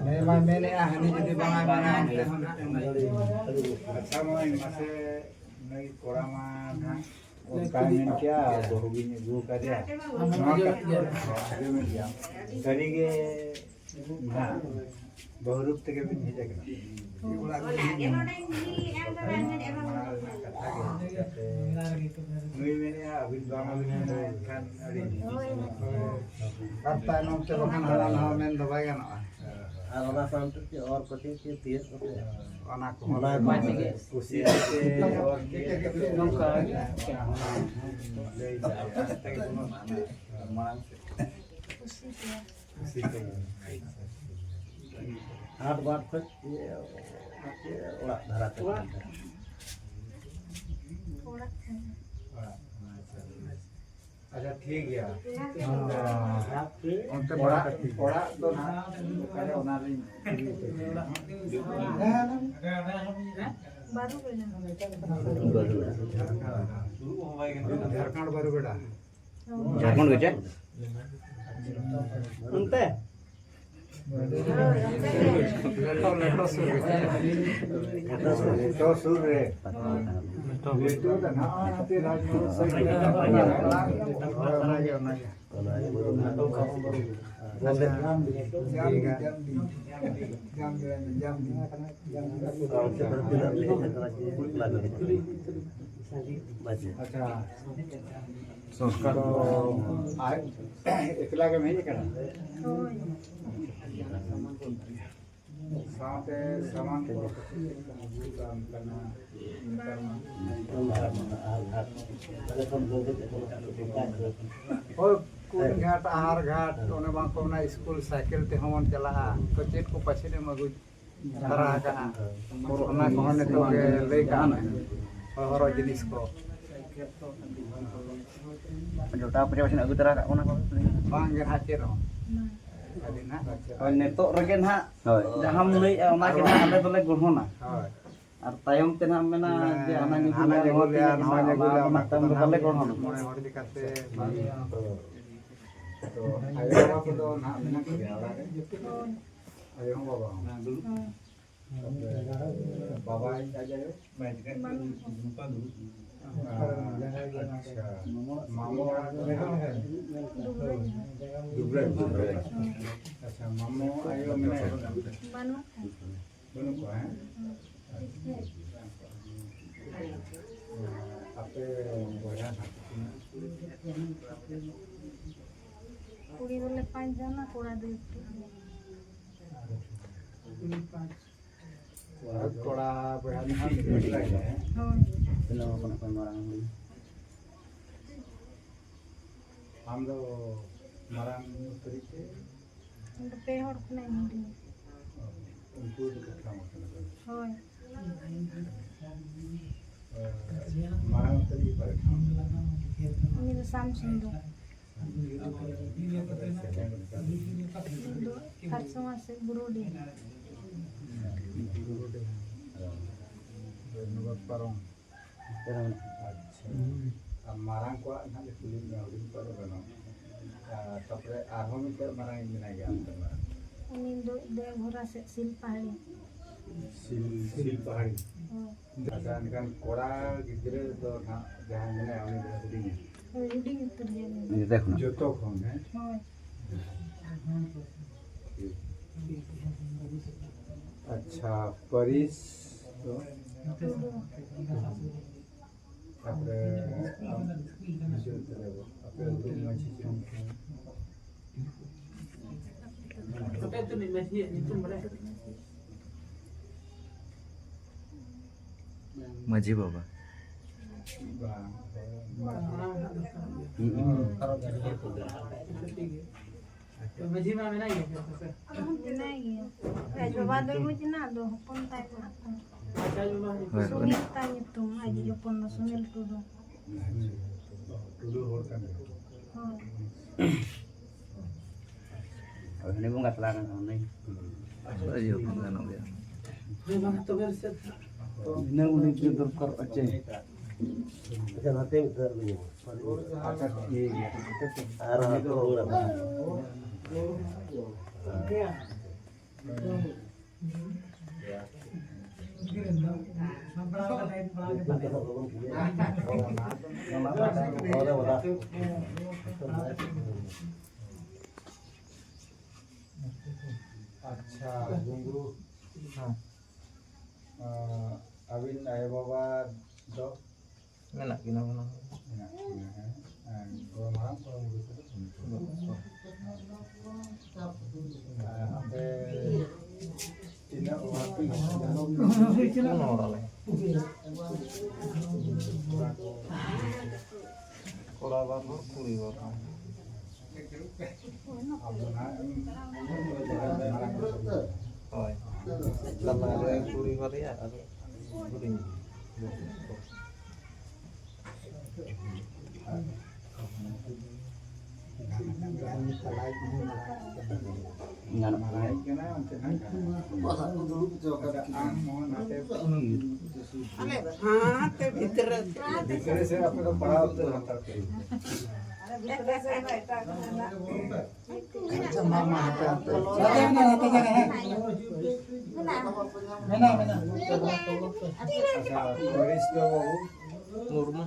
ᱦᱮᱸ, ᱢᱟ ᱢᱮᱱᱮᱜᱼᱟ, ᱦᱟᱹᱱᱤ ᱡᱩᱫᱤ ᱵᱟᱝᱟ ᱢᱮᱱᱟ, ᱚᱱᱛᱮ ᱦᱚᱸ ᱱᱟᱦᱟᱜ ᱮᱢ ᱞᱟᱹᱭ᱾ ᱟᱪᱪᱷᱟ, ᱢᱟᱹᱭ, ᱢᱟᱥᱮ ᱱᱩᱭ ᱠᱚᱲᱟ ᱢᱟ ᱱᱟᱦᱟᱜ ᱚᱱᱠᱟᱭ ᱢᱮᱱ ᱠᱮᱜᱼᱟ, ᱵᱟᱹᱦᱩ ᱜᱤᱧ ᱟᱹᱜᱩ ᱟᱠᱟᱫᱮᱭᱟ᱾ ᱱᱚᱣᱟ ᱠᱟᱛᱷᱟ ᱟᱸᱡᱚᱢᱮᱫ ᱜᱮᱭᱟᱢ᱾ ᱥᱟᱹᱨᱤᱜᱮ ᱱᱟᱦᱟᱜ ᱵᱟᱹᱦᱩ ᱨᱩᱯ ᱛᱮᱜᱮ ᱵᱤᱱ ᱦᱮᱡ ᱟᱠᱟᱱᱟ? ᱱᱩᱭ ᱢᱮᱱᱮᱫᱼᱟ, ᱟᱹᱵᱤᱱ ᱵᱟᱝ ᱟᱹᱵᱤᱱ ᱢᱮᱱᱟ, ᱮᱱᱠᱷᱟᱱ ᱟᱹᱰᱤ ᱟᱨ ᱛᱟᱭᱱᱚᱢ ᱛᱮ ᱵᱟᱠᱷᱟᱱ ᱦᱟᱱᱟ ᱱᱟᱣᱟ ᱢᱮᱱ ᱫᱚ ᱵᱟᱭ ᱜᱟᱱᱚᱜᱼᱟ᱾ ᱟᱨ ᱚᱱᱟ ᱥᱟᱶᱛᱮ ᱪᱮᱫ ᱚᱨ ᱠᱚ ᱪᱮᱫ ᱪᱮᱫ ᱛᱤᱭᱳᱜ ᱠᱟᱛᱮ ᱚᱱᱟ ᱠᱚᱦᱚᱸ ᱚᱱᱟ ᱠᱚ ᱠᱩᱥᱤ ᱠᱟᱛᱮ ᱚᱨ ᱪᱮᱫ ᱱᱚᱝᱠᱟ ᱞᱟᱹᱭ ᱫᱟᱲᱮᱭᱟᱜᱼᱟ᱾ ᱢᱟᱲᱟᱝ ᱥᱮᱫ ᱠᱩᱥᱤ ᱛᱮ᱾ ᱦᱟᱴ ᱵᱟᱴ ᱠᱷᱚᱡ ᱤᱭᱟᱹ, ᱚᱲᱟᱜ ᱫᱷᱟᱨᱟ ᱛᱮ᱾ ᱚᱲᱟᱜ ᱴᱷᱮᱱ᱾ ᱚᱲᱟᱜ, ᱟᱪᱪᱷᱟ, ᱟᱪᱪᱷᱟ᱾ ᱟᱪᱪᱷᱟ, ᱴᱷᱤᱠ ᱜᱮᱭᱟ᱾ ᱚᱱᱛᱮ ᱚᱲᱟᱜ, ᱵᱟᱲᱟ ᱠᱟᱹᱴᱤᱡ᱾ ᱚᱲᱟᱜ ᱫᱚ ᱱᱟᱦᱟᱜ ᱚᱠᱟᱨᱮ, ᱚᱱᱟ ᱞᱤᱧ ᱠᱩᱞᱤ ᱦᱚᱪᱚ ᱠᱮᱫᱟ᱾ ᱵᱟᱨᱩ ᱵᱮᱲᱟ᱾ ᱡᱷᱟᱲᱠᱷᱚᱸᱰ ᱵᱟᱨᱩ ᱵᱮᱲᱟ᱾ ᱡᱷᱟᱲᱠᱷᱚᱸᱰ ᱜᱮ ᱪᱮ? ᱚᱱᱛᱮ? ᱞᱮᱴᱚ, ᱞᱮᱴᱚ ᱥᱩᱨ ᱨᱮ᱾ ᱞᱮᱴᱚ ᱥᱩᱨ ᱨᱮ᱾ ᱞᱮᱴᱚ ᱫᱚ ᱱᱟᱦᱟᱜ ᱦᱟᱱᱛᱮ ᱨᱟᱡᱽᱱᱚᱜᱚᱨ ᱥᱟᱭᱤᱰ ᱨᱮ᱾ ᱦᱳᱭ, ᱚᱱᱟᱜᱮ, ᱚᱱᱟᱜᱮ᱾ ᱟᱪᱪᱷᱟ᱾ ᱡᱟᱢ, ᱡᱟᱢ, ᱡᱟᱢ᱾ ᱟᱪᱪᱷᱟ᱾ ᱥᱚᱝᱥᱠᱟᱨ ᱫᱚ ᱟᱡ ᱮᱠᱞᱟ ᱜᱮᱢ ᱦᱮᱡ ᱟᱠᱟᱱᱟ? ᱦᱳᱭ᱾ ᱥᱟᱶᱛᱮ ᱥᱟᱢᱟᱱ ᱠᱚ ᱠᱟᱹᱴᱤᱡ ᱪᱮᱫ ᱞᱮᱠᱟ ᱟᱹᱜᱩ ᱠᱟᱜᱼᱟ ᱚᱱᱠᱟᱱᱟᱜ? ᱱᱮᱛᱟᱨ ᱢᱟ ᱦᱳᱭ, ᱠᱩᱧ ᱜᱷᱟᱴ, ᱟᱦᱟᱨ ᱜᱷᱟᱴ, ᱚᱱᱮ ᱵᱟᱝ ᱠᱚ ᱢᱮᱱᱟ, ᱥᱠᱩᱞ ᱥᱟᱭᱠᱮᱞ ᱛᱮᱦᱚᱸ ᱵᱚᱱ ᱪᱟᱞᱟᱜᱼᱟ, ᱛᱚ ᱪᱮᱫ ᱠᱚ ᱯᱟᱪᱮᱫ ᱮᱢ ᱟᱹᱜᱩ ᱛᱟᱨᱟ ᱟᱠᱟᱜᱼᱟ, ᱚᱱᱟ ᱠᱚᱦᱚᱸ ᱱᱤᱛᱚᱜ ᱜᱮ ᱞᱟᱹᱭ ᱠᱟᱜ ᱢᱮ, ᱦᱚᱨᱚᱜ ᱡᱤᱱᱤᱥ ᱠᱚ᱾ ᱡᱚᱴᱟᱣ ᱯᱚᱭᱥᱟ ᱢᱟᱥᱮ ᱟᱹᱜᱩ ᱛᱟᱨᱟ ᱠᱟᱜ ᱵᱚᱱᱟ ᱠᱚ᱾ ᱵᱟᱝ ᱜᱮ ᱱᱟᱦᱟᱜ ᱪᱮᱫ ᱦᱚᱸ᱾ ᱟᱹᱰᱤ ᱱᱟᱦᱟᱜ᱾ ᱦᱳᱭ, ᱱᱤᱛᱚᱜ ᱨᱮᱜᱮ ᱱᱟᱦᱟᱜ ᱦᱳᱭ᱾ ᱡᱟᱦᱟᱸᱢ ᱞᱟᱹᱭᱮᱜᱼᱟ, ᱚᱱᱟ ᱜᱮ ᱱᱟᱦᱟᱜ ᱟᱞᱮ ᱫᱚᱞᱮ ᱜᱚᱲᱦᱚᱱᱟ᱾ ᱦᱳᱭ᱾ ᱟᱨ ᱛᱟᱭᱚᱢ ᱛᱮ ᱱᱟᱦᱟᱜ ᱢᱮᱱᱟ ᱢᱟᱱᱮ ᱡᱮ ᱦᱟᱱᱟᱧ ᱟᱹᱜᱩ ᱦᱟᱱᱟᱧ ᱞᱮᱜᱼᱟ, ᱟᱹᱜᱩ ᱱᱚᱣᱟ ᱞᱮᱜᱼᱟ, ᱛᱤᱱᱟᱹᱜ ᱱᱚᱣᱟᱧ ᱢᱮᱱᱟᱜᱼᱟ, ᱟᱹᱜᱩ ᱚᱱᱟ ᱞᱮᱜᱼᱟ, ᱢᱟ ᱚᱱᱟ ᱛᱟᱭᱚᱢ ᱠᱚᱫᱚ ᱨᱮ ᱵᱟᱞᱮ ᱱᱟᱦᱟᱜ ᱜᱚᱲᱦᱚᱱᱟ᱾ ᱢᱚᱬᱮ ᱦᱚᱲ ᱞᱮᱠᱟᱛᱮ ᱵᱟᱝ᱾ ᱛᱚ ᱟᱭᱳ ᱵᱟᱵᱟ ᱠᱚᱫᱚ ᱱᱟᱦᱟᱜ ᱢᱮᱱᱟᱜ ᱠᱚᱜᱮᱭᱟ ᱚᱲᱟᱜ ᱨᱮ? ᱦᱳᱭ᱾ ᱟᱭᱳ ᱦᱚᱸ ᱵᱟᱵᱟ ᱦᱚᱸ? ᱦᱳᱭ᱾ ᱛᱟᱯᱚᱨᱮ ᱵᱟᱵᱟ ᱟᱡ ᱟᱭᱳ? ᱵᱟᱹᱱᱩᱜ ᱠᱚᱣᱟ᱾ ᱟᱪᱪᱷᱟ᱾ ᱢᱟᱢᱚ ᱚᱲᱟᱜ ᱫᱚ? ᱫᱩᱵᱨᱟᱡᱽ᱾ ᱫᱩᱵᱨᱟᱡᱽ, ᱫᱩᱵᱨᱟᱡᱽ᱾ ᱟᱪᱪᱷᱟ, ᱢᱟᱢᱚ ᱟᱭᱳ ᱢᱮᱱᱟᱭᱟ? ᱵᱟᱹᱱᱩᱜ ᱠᱚᱣᱟ᱾ ᱵᱟᱹᱱᱩᱜ ᱠᱚᱣᱟ, ᱦᱮᱸ? ᱟᱪᱪᱷᱟ᱾ ᱠᱩᱲᱤ ᱫᱚᱞᱮ ᱯᱟᱸᱪ ᱡᱚᱱᱟ, ᱠᱚᱲᱟ ᱫᱚ ᱮᱠᱴᱩ ᱜᱮ᱾ ᱟᱨ ᱠᱚᱲᱟ ᱵᱚᱭᱦᱟ ᱫᱚ ᱦᱟᱸᱜ ᱢᱤᱫᱴᱤᱡ ᱜᱮ᱾ ᱦᱳᱭ᱾ ᱛᱤᱱᱟᱹᱜ ᱦᱚᱲ ᱠᱷᱚᱱᱟᱜ ᱯᱮ ᱢᱟᱨᱟᱝ ᱦᱩᱭ? ᱟᱢ ᱫᱚ ᱢᱟᱨᱟᱝ ᱩᱛᱟᱹᱨᱤᱡ ᱥᱮ? ᱤᱧ ᱫᱚ ᱯᱮ ᱦᱚᱲ ᱠᱷᱚᱱᱟᱜ ᱤᱧ ᱦᱩᱰᱤᱧᱟ᱾ ᱩᱱᱠᱩ ᱫᱚ ᱠᱚ ᱴᱷᱟᱶ ᱟᱠᱟᱱᱟ ᱠᱚ᱾ ᱦᱳᱭ᱾ ᱢᱟᱨᱟᱝ ᱩᱛᱟᱹᱨᱤᱡ ᱚᱠᱟᱨᱮ ᱴᱷᱟᱶ? ᱩᱱᱤ ᱫᱚ ᱥᱟᱢ ᱥᱤᱝ ᱫᱚ᱾ ᱩᱱᱤ ᱫᱚ ᱠᱷᱟᱨᱥᱚᱣᱟ ᱥᱮ ᱵᱩᱨᱩᱰᱤ᱾ ᱵᱩᱨᱩᱰᱤ᱾ ᱱᱚᱣᱟ ᱯᱟᱨᱚᱢ᱾ ᱟᱪᱪᱷᱟ᱾ ᱟᱨ ᱢᱟᱨᱟᱝ ᱠᱚᱣᱟᱜ ᱱᱟᱦᱟᱜ ᱞᱮ ᱠᱩᱞᱤ ᱢᱮᱭᱟ, ᱦᱩᱰᱤᱧ ᱠᱚᱣᱟᱜ ᱫᱚ ᱵᱟᱹᱱᱩᱜ᱾ ᱟᱨ ᱛᱟᱯᱚᱨᱮ ᱟᱨᱦᱚᱸ ᱢᱤᱫᱴᱮᱱ ᱢᱟᱨᱟᱝ ᱤᱡ ᱢᱮᱱᱟᱭ ᱜᱮᱭᱟ, ᱚᱱᱛᱮ ᱢᱟᱨᱟᱝ᱾ ᱩᱱᱤ ᱫᱚ ᱫᱮᱭᱟᱜᱷᱚᱨᱟ ᱥᱮᱫ ᱥᱤᱞ ᱯᱟᱦᱟᱲᱤ᱾ ᱥᱤᱞ, ᱥᱤᱞ ᱯᱟᱦᱟᱲᱤ᱾ ᱦᱳᱭ᱾ ᱟᱪᱪᱷᱟ, ᱮᱱᱠᱷᱟᱱ ᱠᱚᱲᱟ ᱜᱤᱫᱽᱨᱟᱹ ᱫᱚ ᱱᱟᱦᱟᱜ ᱡᱟᱦᱟᱸᱭ ᱢᱮᱱᱟᱭᱟ, ᱩᱱᱤ ᱫᱚ ᱦᱩᱰᱤᱧ᱾ ᱦᱳᱭ, ᱦᱩᱰᱤᱧ ᱩᱛᱟᱹᱨ ᱜᱮᱭᱟ ᱩᱱᱤ ᱫᱚ᱾ ᱡᱚᱛᱚ ᱠᱷᱚᱱ᱾ ᱡᱚᱛᱚ ᱠᱷᱚᱱ, ᱦᱮᱸ? ᱦᱳᱭ᱾ ᱟᱪᱪᱷᱟ, ᱯᱟᱹᱨᱤᱥ ᱫᱚ? ᱴᱩᱰᱩ᱾ ᱛᱟᱯᱚᱨᱮ ᱟᱢ ᱵᱩᱡᱷᱟᱹᱣ ᱠᱮᱫᱟ ᱵᱚ, ᱟᱯᱮ ᱟᱹᱛᱩ ᱢᱟᱹᱡᱷᱤ ᱪᱮᱫ ᱧᱩᱛᱩᱢ? ᱟᱯᱮ ᱟᱹᱛᱩ ᱨᱤᱱᱤᱡ ᱢᱟᱹᱡᱷᱤᱭᱟᱜ ᱧᱩᱛᱩᱢ ᱵᱟᱲᱟᱭ? ᱢᱟᱹᱡᱷᱤ ᱵᱟᱵᱟ᱾ ᱵᱟᱝ, ᱵᱟᱝ᱾ ᱦᱩᱸ, ᱦᱩᱸ᱾ ᱴᱷᱤᱠ ᱜᱮᱭᱟ᱾ ᱢᱟᱹᱡᱷᱤ ᱢᱟ ᱢᱮᱱᱟᱭ ᱜᱮᱭᱟ ᱥᱮ? ᱢᱮᱱᱟᱭ ᱜᱮᱭᱟ᱾ ᱟᱡ ᱵᱟᱵᱟ ᱫᱚᱭ ᱜᱚᱡ ᱮᱱᱟ, ᱟᱫᱚ ᱦᱚᱯᱚᱱ ᱛᱟᱭ ᱢᱮᱱᱟᱜ ᱠᱚᱣᱟ᱾ ᱟᱪᱪᱷᱟ, ᱟᱡ ᱵᱟᱵᱟ ᱦᱚᱸ ᱦᱳᱭ, ᱩᱱᱤ ᱥᱩᱱᱤᱞ ᱛᱟᱭ ᱧᱩᱛᱩᱢ, ᱟᱡ ᱦᱚᱯᱚᱱ ᱫᱚ ᱥᱩᱱᱤᱞ ᱴᱩᱰᱩ᱾ ᱴᱩᱰᱩ ᱦᱚᱲ ᱠᱟᱱ ᱜᱮᱭᱟ᱾ ᱦᱳᱭ᱾ ᱦᱳᱭ, ᱦᱟᱱᱮ ᱵᱚᱸᱜᱟ ᱛᱟᱞᱟ ᱠᱟᱱ ᱛᱟᱵᱚᱱᱟᱭ᱾ ᱤᱭᱟᱹ ᱦᱚᱸ ᱜᱟᱱᱚᱜ ᱜᱮᱭᱟ᱾ ᱤᱱᱟᱹ ᱩᱱᱤ ᱜᱮ ᱫᱚᱨᱠᱟᱨᱚᱜᱼᱟ ᱪᱮ? ᱟᱪᱪᱷᱟ, ᱱᱚᱛᱮ ᱢᱤᱫ ᱫᱷᱟᱣ ᱞᱤᱧ ᱧᱟᱢᱟ᱾ ᱟᱪᱪᱷᱟ, ᱴᱷᱤᱠ ᱜᱮᱭᱟ᱾ ᱟᱨ ᱦᱟᱸᱜ ᱛᱚ ᱚᱲᱟᱜ᱾ ᱟᱪᱪᱷᱟ, ᱜᱩᱝᱜᱩ, ᱦᱮᱸ᱾ ᱟᱸ, ᱟᱹᱵᱤᱱ ᱟᱭᱳᱼᱵᱟᱵᱟ ᱫᱚ? ᱢᱮᱱᱟᱜ ᱠᱤᱱᱟ ᱵᱟᱱᱟ ᱦᱚᱲ᱾ ᱢᱮᱱᱟᱜ ᱠᱤᱱᱟ, ᱦᱮᱸ᱾ ᱦᱮᱸ, ᱜᱚᱲᱚᱢ ᱦᱟᱲᱟᱢ, ᱜᱚᱲᱚᱢ ᱵᱩᱲᱦᱤ ᱠᱚᱫᱚ ᱩᱱᱠᱩ ᱫᱚ᱾ ᱟᱨ ᱟᱯᱮ ᱛᱤᱱᱟᱹᱜ ᱚᱲᱟᱜ ᱯᱮ? ᱯᱩᱱ ᱦᱚᱲ ᱟᱞᱮ᱾ ᱠᱚᱲᱟ ᱵᱟᱨ ᱦᱚᱲ, ᱠᱩᱲᱤ ᱵᱟᱨ ᱦᱚᱲ᱾ ᱟᱫᱚ ᱱᱟᱦᱟᱜ ᱦᱳᱭ᱾ ᱛᱟᱞᱟ ᱨᱮ ᱠᱩᱲᱤ ᱵᱟᱨᱭᱟ ᱟᱨ ᱦᱩᱰᱤᱧ᱾ ᱜᱟᱱᱚᱜ ᱠᱟᱱᱟ᱾ ᱟᱞᱮ ᱫᱚ ᱦᱟᱱᱛᱮ ᱵᱷᱤᱛᱨᱤ ᱨᱮ᱾ ᱵᱷᱤᱛᱨᱤ ᱥᱮ ᱟᱯᱮ ᱫᱚ ᱯᱟᱲᱦᱟᱣ ᱩᱛᱟᱹᱨ ᱦᱟᱛᱟᱲ ᱯᱮ᱾ ᱟᱪᱪᱷᱟ, ᱢᱟ, ᱢᱟ, ᱦᱟᱯᱮ, ᱦᱟᱯᱮ᱾ ᱱᱚᱛᱮ ᱢᱮᱱᱟᱜᱼᱟ, ᱱᱚᱛᱮ ᱧᱮᱞ ᱦᱮᱸ᱾ ᱢᱮᱱᱟᱜᱼᱟ, ᱢᱮᱱᱟᱜᱼᱟ᱾ ᱟᱪᱪᱷᱟ, ᱯᱟᱹᱨᱤᱥ ᱫᱚ ᱵᱟᱹᱵᱩ? ᱢᱩᱨᱢᱩ᱾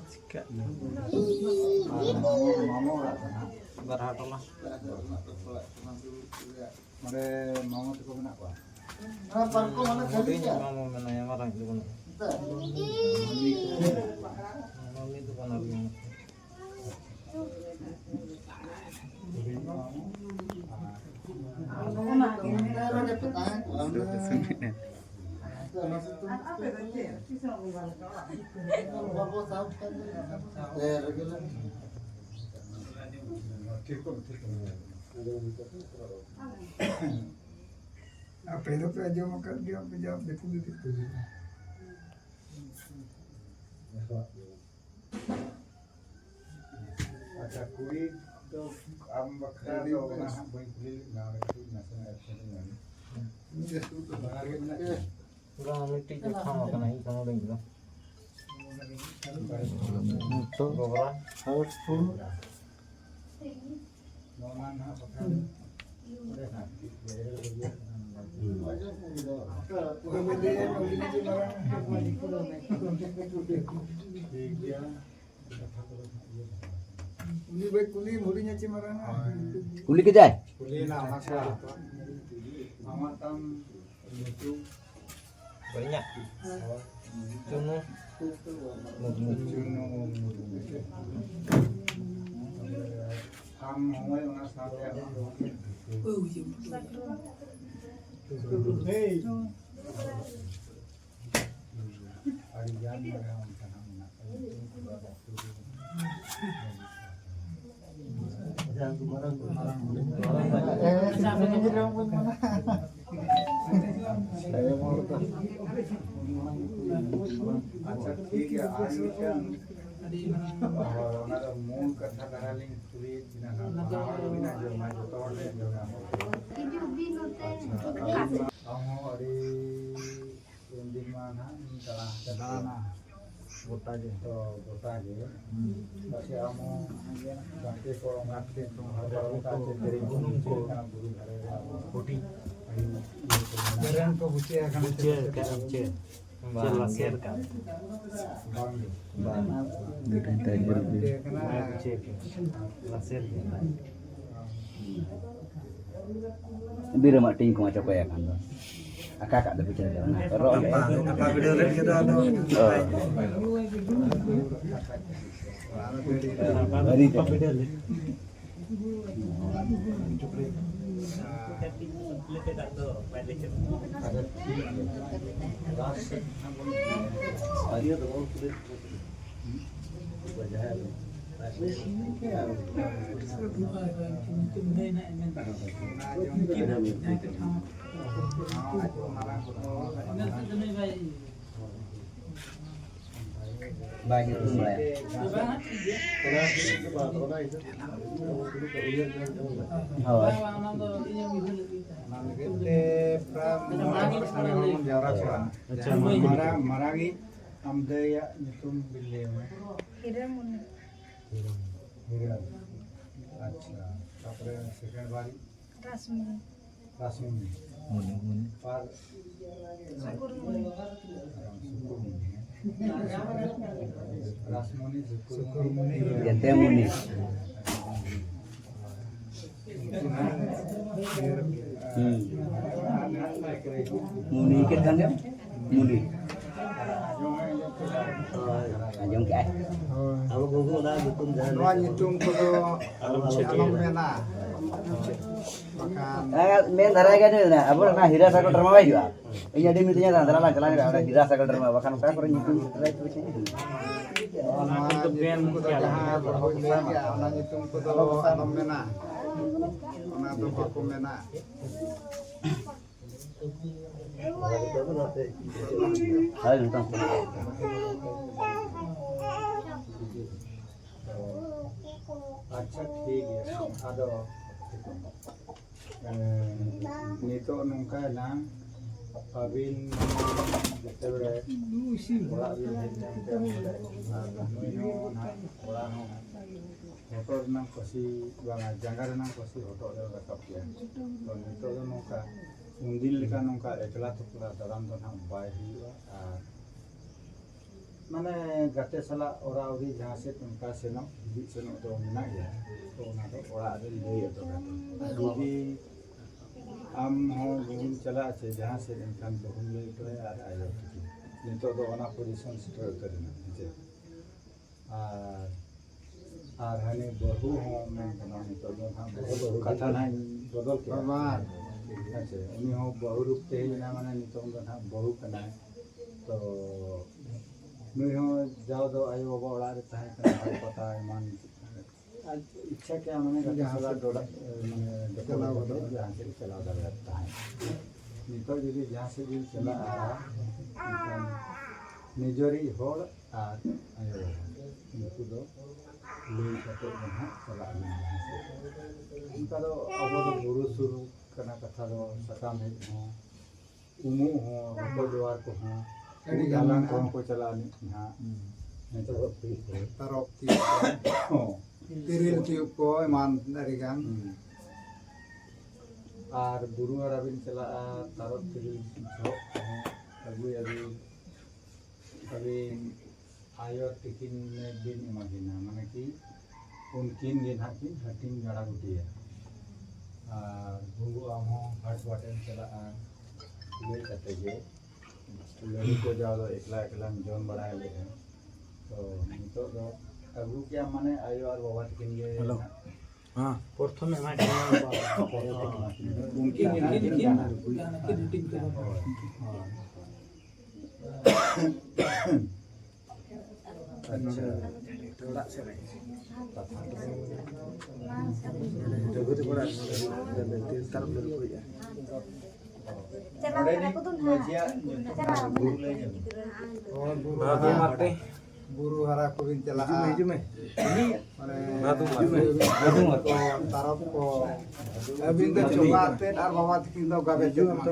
ᱟᱨ ᱢᱟᱢᱚ, ᱢᱟᱢᱚ ᱚᱲᱟᱜ ᱫᱚ ᱱᱟᱦᱟᱜ? ᱵᱟᱨᱦᱟ ᱴᱚᱞᱟ᱾ ᱚᱸᱰᱮ ᱢᱟᱢᱚ ᱛᱟᱠᱚ ᱢᱮᱱᱟᱜ ᱠᱚᱣᱟ? ᱦᱩᱰᱤᱧ ᱢᱟᱢᱚ ᱢᱮᱱᱟᱭᱟ, ᱢᱟᱨᱟᱝ ᱫᱚ ᱵᱟᱹᱱᱩᱜ᱾ ᱢᱟᱢᱤ ᱫᱚ ᱵᱟᱱᱟᱨ ᱜᱮ ᱢᱮᱱᱟᱜ ᱠᱚᱣᱟ᱾ ᱟᱯᱮ ᱫᱚᱯᱮ ᱟᱸᱡᱚᱢ ᱟᱠᱟᱫ ᱜᱮᱭᱟ, ᱟᱯᱮ ᱡᱟ ᱫᱤᱠᱩ ᱜᱮ ᱫᱤᱠᱩ ᱜᱮ᱾ ᱟᱪᱪᱷᱟ, ᱠᱩᱲᱤ ᱫᱚ ᱟᱢ ᱵᱟᱠᱷᱨᱟ ᱫᱚ ᱚᱱᱟ ᱦᱟᱸᱜ ᱵᱟᱹᱧ ᱠᱩᱞᱤ ᱞᱮᱫ ᱢᱮᱭᱟ, ᱚᱸᱰᱮ ᱠᱟᱹᱴᱤᱡ ᱱᱟᱥᱮᱱᱟᱜ ᱮᱴᱠᱮᱴᱚᱬᱮ ᱢᱮᱱᱟᱜᱼᱟ᱾ ᱵᱟᱱᱟᱨ ᱜᱮ ᱢᱮᱱᱟᱜ ᱜᱮᱭᱟ? ᱵᱟᱝ, ᱢᱤᱫᱴᱤᱡ ᱡᱚᱛᱷᱟᱢ ᱟᱠᱟᱱᱟ, ᱤᱧ ᱥᱟᱢᱟᱝ ᱨᱮ ᱢᱮᱱᱟᱜᱼᱟ᱾ ᱱᱤᱛᱚᱜ ᱜᱚᱵᱨᱟ᱾ ᱦᱟᱣᱩᱥᱯᱷᱩᱞ᱾ ᱱᱚᱣᱟ ᱱᱟᱦᱟᱜ ᱵᱟᱠᱷᱟᱱ ᱚᱸᱰᱮ ᱱᱟᱦᱟᱜ ᱴᱷᱤᱠ ᱜᱮ᱾ ᱴᱷᱤᱠ ᱜᱮᱭᱟ᱾ ᱩᱱᱤ ᱵᱟᱭ ᱠᱩᱞᱤ ᱦᱩᱰᱤᱧᱟ ᱪᱮ ᱢᱟᱨᱟᱝᱟ? ᱦᱳᱭ᱾ ᱠᱩᱞᱤ ᱠᱮᱫᱟᱭ? ᱠᱩᱞᱤᱭᱮᱱᱟ ᱚᱱᱟ ᱠᱚ᱾ ᱟᱢᱟᱜ ᱛᱟᱢ ᱧᱩᱛᱩᱢ? ᱤᱧᱟᱹᱜ ᱪᱩᱱᱩ ᱢᱩᱨᱢᱩ᱾ ᱪᱩᱱᱩ ᱢᱩᱨᱢᱩ᱾ ᱟᱢ ᱦᱚᱸᱜᱼᱚᱭ ᱚᱱᱟ ᱥᱟᱶᱛᱮ ᱟᱢᱟᱜ ᱦᱚᱸ ᱟᱹᱰᱤ ᱜᱟᱱ ᱢᱟᱱᱮ ᱚᱱᱠᱟᱱᱟᱜ ᱢᱮᱱᱟᱜ ᱛᱟᱵᱚᱱᱟ᱾ ᱟᱪᱪᱷᱟ, ᱴᱷᱤᱠ ᱜᱮᱭᱟ᱾ ᱟᱨ ᱢᱤᱫᱴᱟᱝ, ᱦᱳᱭ, ᱚᱱᱟ ᱫᱚ ᱢᱩᱞ ᱠᱟᱛᱷᱟ ᱫᱷᱟᱨᱟ ᱞᱤᱧ ᱠᱩᱞᱤᱭᱮᱫ ᱵᱤᱱᱟ ᱦᱟᱸᱜ᱾ ᱵᱟᱱᱟ ᱦᱚᱲ ᱜᱮᱵᱤᱱ ᱟᱸᱡᱚᱢᱟ, ᱡᱚᱛᱚ ᱦᱚᱲ ᱞᱮ ᱟᱸᱡᱚᱢᱟ᱾ ᱦᱤᱡᱩᱜ ᱵᱤᱱ ᱱᱚᱛᱮ᱾ ᱟᱪᱪᱷᱟ, ᱟᱹᱞᱤᱧ ᱢᱟ, ᱟᱢ ᱦᱚᱸ ᱟᱹᱰᱤ ᱩᱱᱫᱤᱱ ᱢᱟ ᱱᱟᱦᱟᱜ ᱤᱧ ᱫᱟᱬᱟ ᱦᱟᱠᱟᱫ ᱫᱟᱬᱟᱱᱟ᱾ ᱜᱮᱭᱟ᱾ ᱜᱚᱴᱟ ᱜᱮ᱾ ᱛᱚ, ᱜᱚᱴᱟ ᱜᱮ᱾ ᱦᱩᱸ᱾ ᱯᱟᱥᱮ ᱟᱢ ᱦᱚᱸ ᱜᱟᱛᱮ ᱠᱚ, ᱜᱟᱛᱮ ᱠᱚ, ᱦᱚᱲ ᱠᱚ, ᱚᱱᱠᱟ ᱪᱮᱫ ᱫᱟᱨᱮ ᱠᱚ ᱵᱩᱱᱩᱢ ᱠᱚ᱾ ᱵᱩᱨᱩ ᱫᱷᱟᱨᱮ ᱨᱮ ᱟᱵᱚ ᱦᱩᱰᱤᱧ᱾ ᱟᱹᱰᱤ ᱤᱭᱟᱹ ᱠᱚ ᱢᱮᱱᱟᱜᱼᱟ᱾ ᱵᱮᱨᱮᱱ ᱠᱚ ᱵᱩᱪᱟᱹ ᱟᱠᱟᱱᱟ᱾ ᱵᱩᱪᱟᱹ ᱟᱠᱟᱫ, ᱵᱩᱪᱟᱹ᱾ ᱵᱟᱝ ᱪᱮᱫ ᱞᱟᱥᱮᱨ ᱜᱮ᱾ ᱟᱠᱟᱫ? ᱵᱟᱝ ᱜᱮ᱾ ᱵᱟᱝ᱾ ᱵᱩᱪᱟᱹ ᱟᱠᱟᱱᱟ᱾ ᱵᱩᱪᱟᱹ ᱟᱠᱟᱫ᱾ ᱞᱟᱥᱮᱨ ᱜᱮ᱾ ᱵᱤᱨᱟᱹᱢᱟᱜ ᱴᱤᱧ ᱠᱚᱢᱟ ᱪᱚᱠᱚᱭ ᱟᱠᱟᱱ ᱫᱚ᱾ ᱟᱠᱟ ᱠᱟᱜ ᱫᱚ ᱵᱩᱡᱷᱟᱹᱣ ᱠᱟᱱᱟ᱾ ᱨᱚᱜ ᱞᱮ᱾ ᱟᱯᱟ ᱵᱤᱰᱟᱹᱣ ᱞᱮᱱ ᱠᱷᱟᱱ ᱫᱚ ᱟᱫᱚ ᱚ᱾ ᱟᱹᱰᱤ ᱛᱮᱫ᱾ ᱵᱟᱭ ᱧᱩᱛᱩᱢ ᱵᱟᱲᱟᱭᱟ᱾ ᱦᱳᱭ᱾ ᱚᱱᱟ ᱞᱟᱹᱜᱤᱫ ᱛᱮ ᱯᱨᱟᱭ ᱢᱚᱬᱮ ᱦᱚᱲ ᱥᱟᱸᱜᱮ ᱦᱚᱲ ᱵᱚᱱ ᱡᱟᱣᱨᱟ ᱠᱚᱜᱼᱟ᱾ ᱟᱪᱪᱷᱟ, ᱢᱟ᱾ ᱢᱟᱨᱟᱝ, ᱢᱟᱨᱟᱝᱤᱡ ᱟᱢ ᱫᱟᱹᱭᱟᱜ ᱧᱩᱛᱩᱢ ᱵᱤᱱ ᱞᱟᱹᱭ ᱢᱮ᱾ ᱦᱤᱨᱟᱹᱢᱩᱱᱤ᱾ ᱦᱤᱨᱟᱹ᱾ ᱟᱪᱪᱷᱟ, ᱛᱟᱯᱚᱨᱮ ᱥᱮᱠᱮᱱᱰ ᱵᱟᱨᱤᱡ? ᱨᱟᱥᱢᱩᱱᱤ᱾ ᱨᱟᱥᱢᱩᱱᱤ᱾ ᱢᱩᱱᱤ, ᱢᱩᱱᱤ᱾ ᱟᱨ ᱥᱩᱠᱩᱨᱢᱩᱱᱤ᱾ ᱥᱩᱠᱩᱨᱢᱩᱱᱤ᱾ ᱨᱟᱥᱢᱩᱱᱤ, ᱥᱩᱠᱩᱨᱢᱩᱱᱤ᱾ ᱡᱮᱛᱮ ᱢᱩᱱᱤ᱾ ᱦᱩᱸ᱾ ᱢᱩᱱᱤ ᱪᱮᱫ ᱠᱟᱱ ᱜᱮᱭᱟ? ᱢᱩᱱᱤ᱾ ᱦᱳᱭ, ᱟᱸᱡᱚᱢ ᱠᱮᱜᱼᱟᱭ᱾ ᱦᱳᱭ᱾ ᱟᱵᱚ ᱜᱚᱜᱚ ᱚᱱᱟ ᱧᱩᱛᱩᱢ ᱡᱟᱦᱟᱸ ᱱᱚᱣᱟ ᱧᱩᱛᱩᱢ ᱠᱚᱫᱚ ᱟᱞᱚᱢ ᱢᱮᱱᱟ᱾ ᱵᱟᱠᱷᱟᱱ ᱦᱮᱸ, ᱢᱮᱱ ᱫᱷᱟᱨᱟ ᱜᱮ ᱱᱩᱭ ᱫᱚ᱾ ᱟᱵᱚ ᱚᱱᱟ ᱦᱤᱨᱟ ᱥᱟᱜᱚᱨ ᱰᱨᱟᱢᱟ ᱵᱟᱭ ᱦᱤᱡᱩᱜᱼᱟ᱾ ᱤᱧ ᱟᱹᱰᱤ ᱢᱤᱛᱟᱹᱧᱟ, ᱫᱟᱬᱟ ᱞᱟᱝ ᱪᱟᱞᱟᱣ ᱞᱮᱱᱟ, ᱚᱸᱰᱮ ᱦᱤᱨᱟ ᱥᱟᱜᱚᱨ ᱰᱨᱟᱢᱟ, ᱵᱟᱠᱷᱟᱱ ᱚᱠᱟ ᱠᱚᱨᱮ ᱧᱩᱛᱩᱢ ᱥᱮᱴᱮᱨᱟᱭ ᱛᱚᱵᱮ ᱪᱮᱫ? ᱱᱚᱣᱟ ᱧᱩᱛᱩᱢ ᱠᱚᱫᱚ ᱡᱟᱦᱟᱸ ᱵᱟᱵᱚ ᱞᱟᱹᱭ ᱠᱮᱜᱼᱟ, ᱚᱱᱟ ᱧᱩᱛᱩᱢ ᱠᱚᱫᱚ ᱟᱞᱚᱢ ᱢᱮᱱᱟ᱾ ᱚᱱᱟ ᱫᱚ ᱵᱟᱠᱚ ᱢᱮᱱᱟ᱾ ᱟᱪᱪᱷᱟ, ᱴᱷᱤᱠ ᱜᱮᱭᱟ᱾ ᱟᱫᱚ ᱮᱸ, ᱱᱤᱛᱚᱜ ᱱᱚᱝᱠᱟᱭᱮᱱᱟ, ᱟᱹᱵᱤᱱ ᱡᱮᱛᱮ ᱵᱮᱲᱮ ᱚᱲᱟᱜ ᱵᱤᱱ ᱦᱮᱡ ᱞᱮᱱᱛᱮ ᱱᱚᱰᱮ, ᱟᱨ ᱱᱩᱭ ᱦᱚᱸ ᱱᱟᱦᱟᱜ ᱚᱲᱟᱜ ᱦᱚᱸ ᱦᱚᱴᱚᱜ ᱨᱮᱱᱟᱜ ᱯᱟᱹᱥᱤ ᱵᱟᱝᱟ, ᱡᱟᱸᱜᱟ ᱨᱮᱱᱟᱜ ᱯᱟᱹᱥᱤ ᱦᱚᱴᱚᱜ ᱨᱮ ᱨᱟᱠᱟᱵ ᱜᱮᱭᱟ᱾ ᱛᱚ ᱱᱤᱛᱚᱜ ᱫᱚ ᱱᱚᱝᱠᱟ, ᱩᱱᱫᱤᱱ ᱞᱮᱠᱟ ᱱᱚᱝᱠᱟ ᱮᱠᱞᱟ ᱛᱚᱠᱞᱟ ᱫᱟᱬᱟᱱ ᱫᱚ ᱱᱟᱦᱟᱜ ᱵᱟᱭ ᱦᱩᱭᱩᱜᱼᱟ᱾ ᱟᱨ ᱢᱟᱱᱮ ᱜᱟᱛᱮ ᱥᱟᱞᱟᱜ ᱚᱨᱟ ᱩᱨᱤ ᱡᱟᱦᱟᱸ ᱥᱮᱫ ᱚᱱᱠᱟ ᱥᱮᱱᱚᱜ ᱦᱤᱡᱩᱜ ᱥᱮᱱᱚᱜ ᱫᱚ ᱢᱮᱱᱟᱜ ᱜᱮᱭᱟ᱾ ᱛᱚ ᱚᱱᱟ ᱫᱚ ᱚᱲᱟᱜ ᱨᱮ ᱞᱟᱹᱭ ᱦᱚᱴᱚ ᱠᱟᱛᱮ, ᱡᱩᱫᱤ ᱟᱢ ᱦᱚᱸ ᱡᱩᱫᱤᱢ ᱪᱟᱞᱟᱜᱼᱟ ᱥᱮ ᱡᱟᱦᱟᱸ ᱥᱮᱫ, ᱮᱱᱠᱷᱟᱱ ᱵᱟᱹᱦᱩᱢ ᱞᱟᱹᱭ ᱦᱚᱴᱚ ᱟᱭᱟ ᱟᱨ ᱟᱭᱳ ᱛᱟᱹᱠᱤᱱ᱾ ᱱᱤᱛᱚᱜ ᱫᱚ ᱚᱱᱟ ᱯᱚᱡᱤᱥᱚᱱ ᱥᱮᱴᱮᱨ ᱩᱛᱟᱹᱨ ᱮᱱᱟ, ᱦᱮᱸ ᱪᱮ? ᱟᱨ, ᱟᱨ ᱦᱟᱹᱱᱤ ᱵᱟᱹᱦᱩ ᱦᱚᱸ ᱢᱮᱱ ᱜᱟᱱᱚᱜᱼᱟ, ᱱᱤᱛᱚᱜ ᱫᱚ ᱱᱟᱦᱟᱜ ᱵᱟᱹᱦᱩ ᱠᱟᱛᱷᱟ ᱱᱟᱦᱟᱜ ᱤᱧ ᱵᱚᱫᱚᱞ ᱠᱮᱫᱟ᱾ ᱵᱟᱵᱟ᱾ ᱦᱮᱸ ᱪᱮ? ᱩᱱᱤ ᱦᱚᱸ ᱵᱟᱹᱦᱩ ᱨᱩᱯ ᱛᱮ ᱦᱮᱡ ᱮᱱᱟ, ᱢᱟᱱᱮ ᱱᱤᱛᱚᱝ ᱫᱚ ᱱᱟᱦᱟᱜ ᱵᱟᱹᱦᱩ ᱠᱟᱱᱟᱭ᱾ ᱛᱚ ᱱᱩᱭ ᱦᱚᱸ ᱡᱟᱣ ᱫᱚ ᱟᱭᱳ ᱵᱟᱵᱟ ᱚᱲᱟᱜ ᱨᱮ ᱛᱟᱦᱮᱸ ᱠᱟᱱᱟ, ᱦᱟᱴ ᱯᱟᱛᱟ ᱮᱢᱟᱱ ᱟᱡ ᱤᱪᱪᱷᱟ ᱠᱮᱜᱼᱟ, ᱢᱟᱱᱮ ᱜᱟᱛᱮ ᱡᱟᱦᱟᱸ ᱥᱟᱞᱟᱜ ᱥᱮᱫ ᱰᱚᱰᱟ-, ᱮ, ᱢᱟᱱᱮ ᱪᱟᱞᱟᱣ ᱰᱚᱠᱚᱢᱮᱱᱴ ᱜᱚᱫᱚᱜ᱾ ᱠᱟᱛᱮ ᱡᱟᱦᱟᱸ ᱥᱮᱫ ᱪᱟᱞᱟᱣ ᱫᱟᱲᱮᱭᱟᱜ ᱛᱟᱦᱮᱸᱫ᱾ ᱱᱤᱛᱚᱜ ᱡᱩᱫᱤ ᱡᱟᱦᱟᱸ ᱥᱮᱫ ᱵᱤᱱ ᱪᱟᱞᱟᱜᱼᱟ, ᱮᱱᱠᱷᱟᱱ ᱱᱤᱡᱮᱨᱤᱡ ᱦᱚᱲ ᱟᱨ ᱟᱭᱳ ᱵᱟᱵᱟ, ᱩᱱᱠᱩ ᱫᱚ ᱞᱟᱹᱭ ᱠᱟᱛᱮ ᱜᱮ ᱱᱟᱦᱟᱜ ᱪᱟᱞᱟᱜ ᱟᱵᱤᱱ ᱡᱟᱦᱟᱸ ᱥᱮᱫ᱾ ᱚᱱᱠᱟ ᱫᱚ ᱟᱵᱚ ᱫᱚ ᱵᱩᱨᱩ ᱥᱩᱨ ᱠᱟᱱᱟ, ᱠᱟᱛᱷᱟ ᱫᱚ ᱥᱟᱠᱟᱢ ᱦᱮᱡ ᱦᱚᱸ, ᱩᱢᱩᱜ ᱦᱚᱸ, ᱨᱚᱠᱚᱡ ᱰᱚᱣᱟᱨ ᱠᱚᱦᱚᱸ, ᱟᱹᱰᱤ ᱜᱟᱱ ᱫᱟᱞᱟᱱ ᱢᱮᱱᱟᱜᱼᱟ᱾ ᱠᱚᱦᱚᱸ ᱠᱚ ᱪᱟᱞᱟᱜᱼᱟ ᱱᱤᱛ ᱱᱟᱦᱟᱜ᱾ ᱦᱩᱸ᱾ ᱦᱮᱸ ᱛᱚ᱾ ᱛᱟᱨᱚᱵ ᱛᱤᱭᱳᱜ ᱠᱚ, ᱦᱚᱸ᱾ ᱛᱤᱨᱤᱞ ᱛᱤᱭᱳᱜ ᱠᱚ ᱮᱢᱟᱱ ᱟᱹᱰᱤ ᱜᱟᱱ᱾ ᱦᱩᱸ᱾ ᱟᱨ ᱵᱩᱨᱩ ᱦᱟᱨᱟ ᱵᱤᱱ ᱪᱟᱞᱟᱜᱼᱟ, ᱛᱟᱨᱚᱵ ᱛᱤᱨᱤᱞ ᱡᱚᱦᱚᱜ ᱠᱚᱦᱚᱸ ᱟᱹᱜᱩᱭᱟᱵᱤᱱ᱾ ᱟᱹᱵᱤᱱ ᱟᱭᱳ ᱛᱤᱠᱤᱱ ᱵᱤᱱ ᱮᱢᱟ ᱠᱤᱱᱟ, ᱢᱟᱱᱮ ᱠᱤ ᱩᱱᱠᱤᱱ ᱜᱮ ᱱᱟᱦᱟᱜ ᱠᱤᱱ ᱦᱟᱹᱴᱤᱧ ᱜᱟᱲᱟ ᱜᱩᱴᱤᱭᱟ᱾ ᱟᱨ ᱵᱩᱨᱩ ᱟᱢ ᱦᱚᱸ ᱦᱟᱴ ᱵᱟᱴᱮᱢ ᱪᱟᱞᱟᱜᱼᱟ, ᱞᱟᱹᱭ ᱠᱟᱛᱮ ᱜᱮ ᱞᱟᱹᱰᱩ ᱠᱚ ᱡᱟᱣ ᱫᱚ ᱮᱠᱞᱟ ᱮᱠᱞᱟᱢ ᱡᱚᱢ ᱵᱟᱲᱟᱭ ᱞᱮᱫᱼᱟ᱾ ᱛᱚ ᱱᱤᱛᱚᱜ ᱫᱚ ᱟᱹᱜᱩ ᱠᱮᱜᱼᱟ, ᱢᱟᱱᱮ ᱟᱭᱳ ᱟᱨ ᱵᱟᱵᱟ ᱛᱟᱹᱠᱤᱱ ᱜᱮ᱾ ᱦᱮᱞᱳ᱾ ᱦᱮᱸ᱾ ᱯᱨᱚᱛᱷᱚᱢ ᱮᱢᱟᱭ ᱠᱟᱱᱟ᱾ ᱩᱱᱠᱤᱱ ᱜᱮ, ᱩᱱᱠᱤᱱ ᱜᱮ, ᱩᱱᱠᱤᱱ ᱜᱮ᱾ ᱦᱳᱭ᱾ ᱟᱪᱪᱷᱟ᱾ ᱪᱟᱞᱟᱜ ᱠᱟᱱᱟ ᱠᱚ ᱫᱩᱱ ᱦᱟᱸᱜ᱾ ᱪᱟᱞᱟᱜ ᱠᱟᱱᱟ ᱠᱚ ᱫᱩᱱ ᱦᱟᱸᱜ᱾ ᱪᱟᱞᱟᱜ ᱠᱟᱱᱟ ᱠᱚ ᱫᱩᱱ ᱦᱟᱸᱜ᱾ ᱵᱩᱨᱩ ᱦᱟᱨᱟ ᱠᱚᱵᱤᱱ ᱪᱟᱞᱟᱜᱼᱟ᱾ ᱦᱤᱡᱩᱜ ᱢᱮ, ᱦᱤᱡᱩᱜ ᱢᱮ᱾ ᱢᱟᱱᱮ ᱛᱟᱨᱚᱵ ᱠᱚ ᱟᱹᱵᱤᱱ ᱫᱚ ᱪᱚᱯᱟ ᱟᱛᱮᱫ ᱟᱨ ᱵᱟᱵᱟ ᱛᱟᱹᱠᱤᱱ ᱫᱚ ᱜᱟᱵᱮ ᱛᱮᱫ ᱮᱢᱟ᱾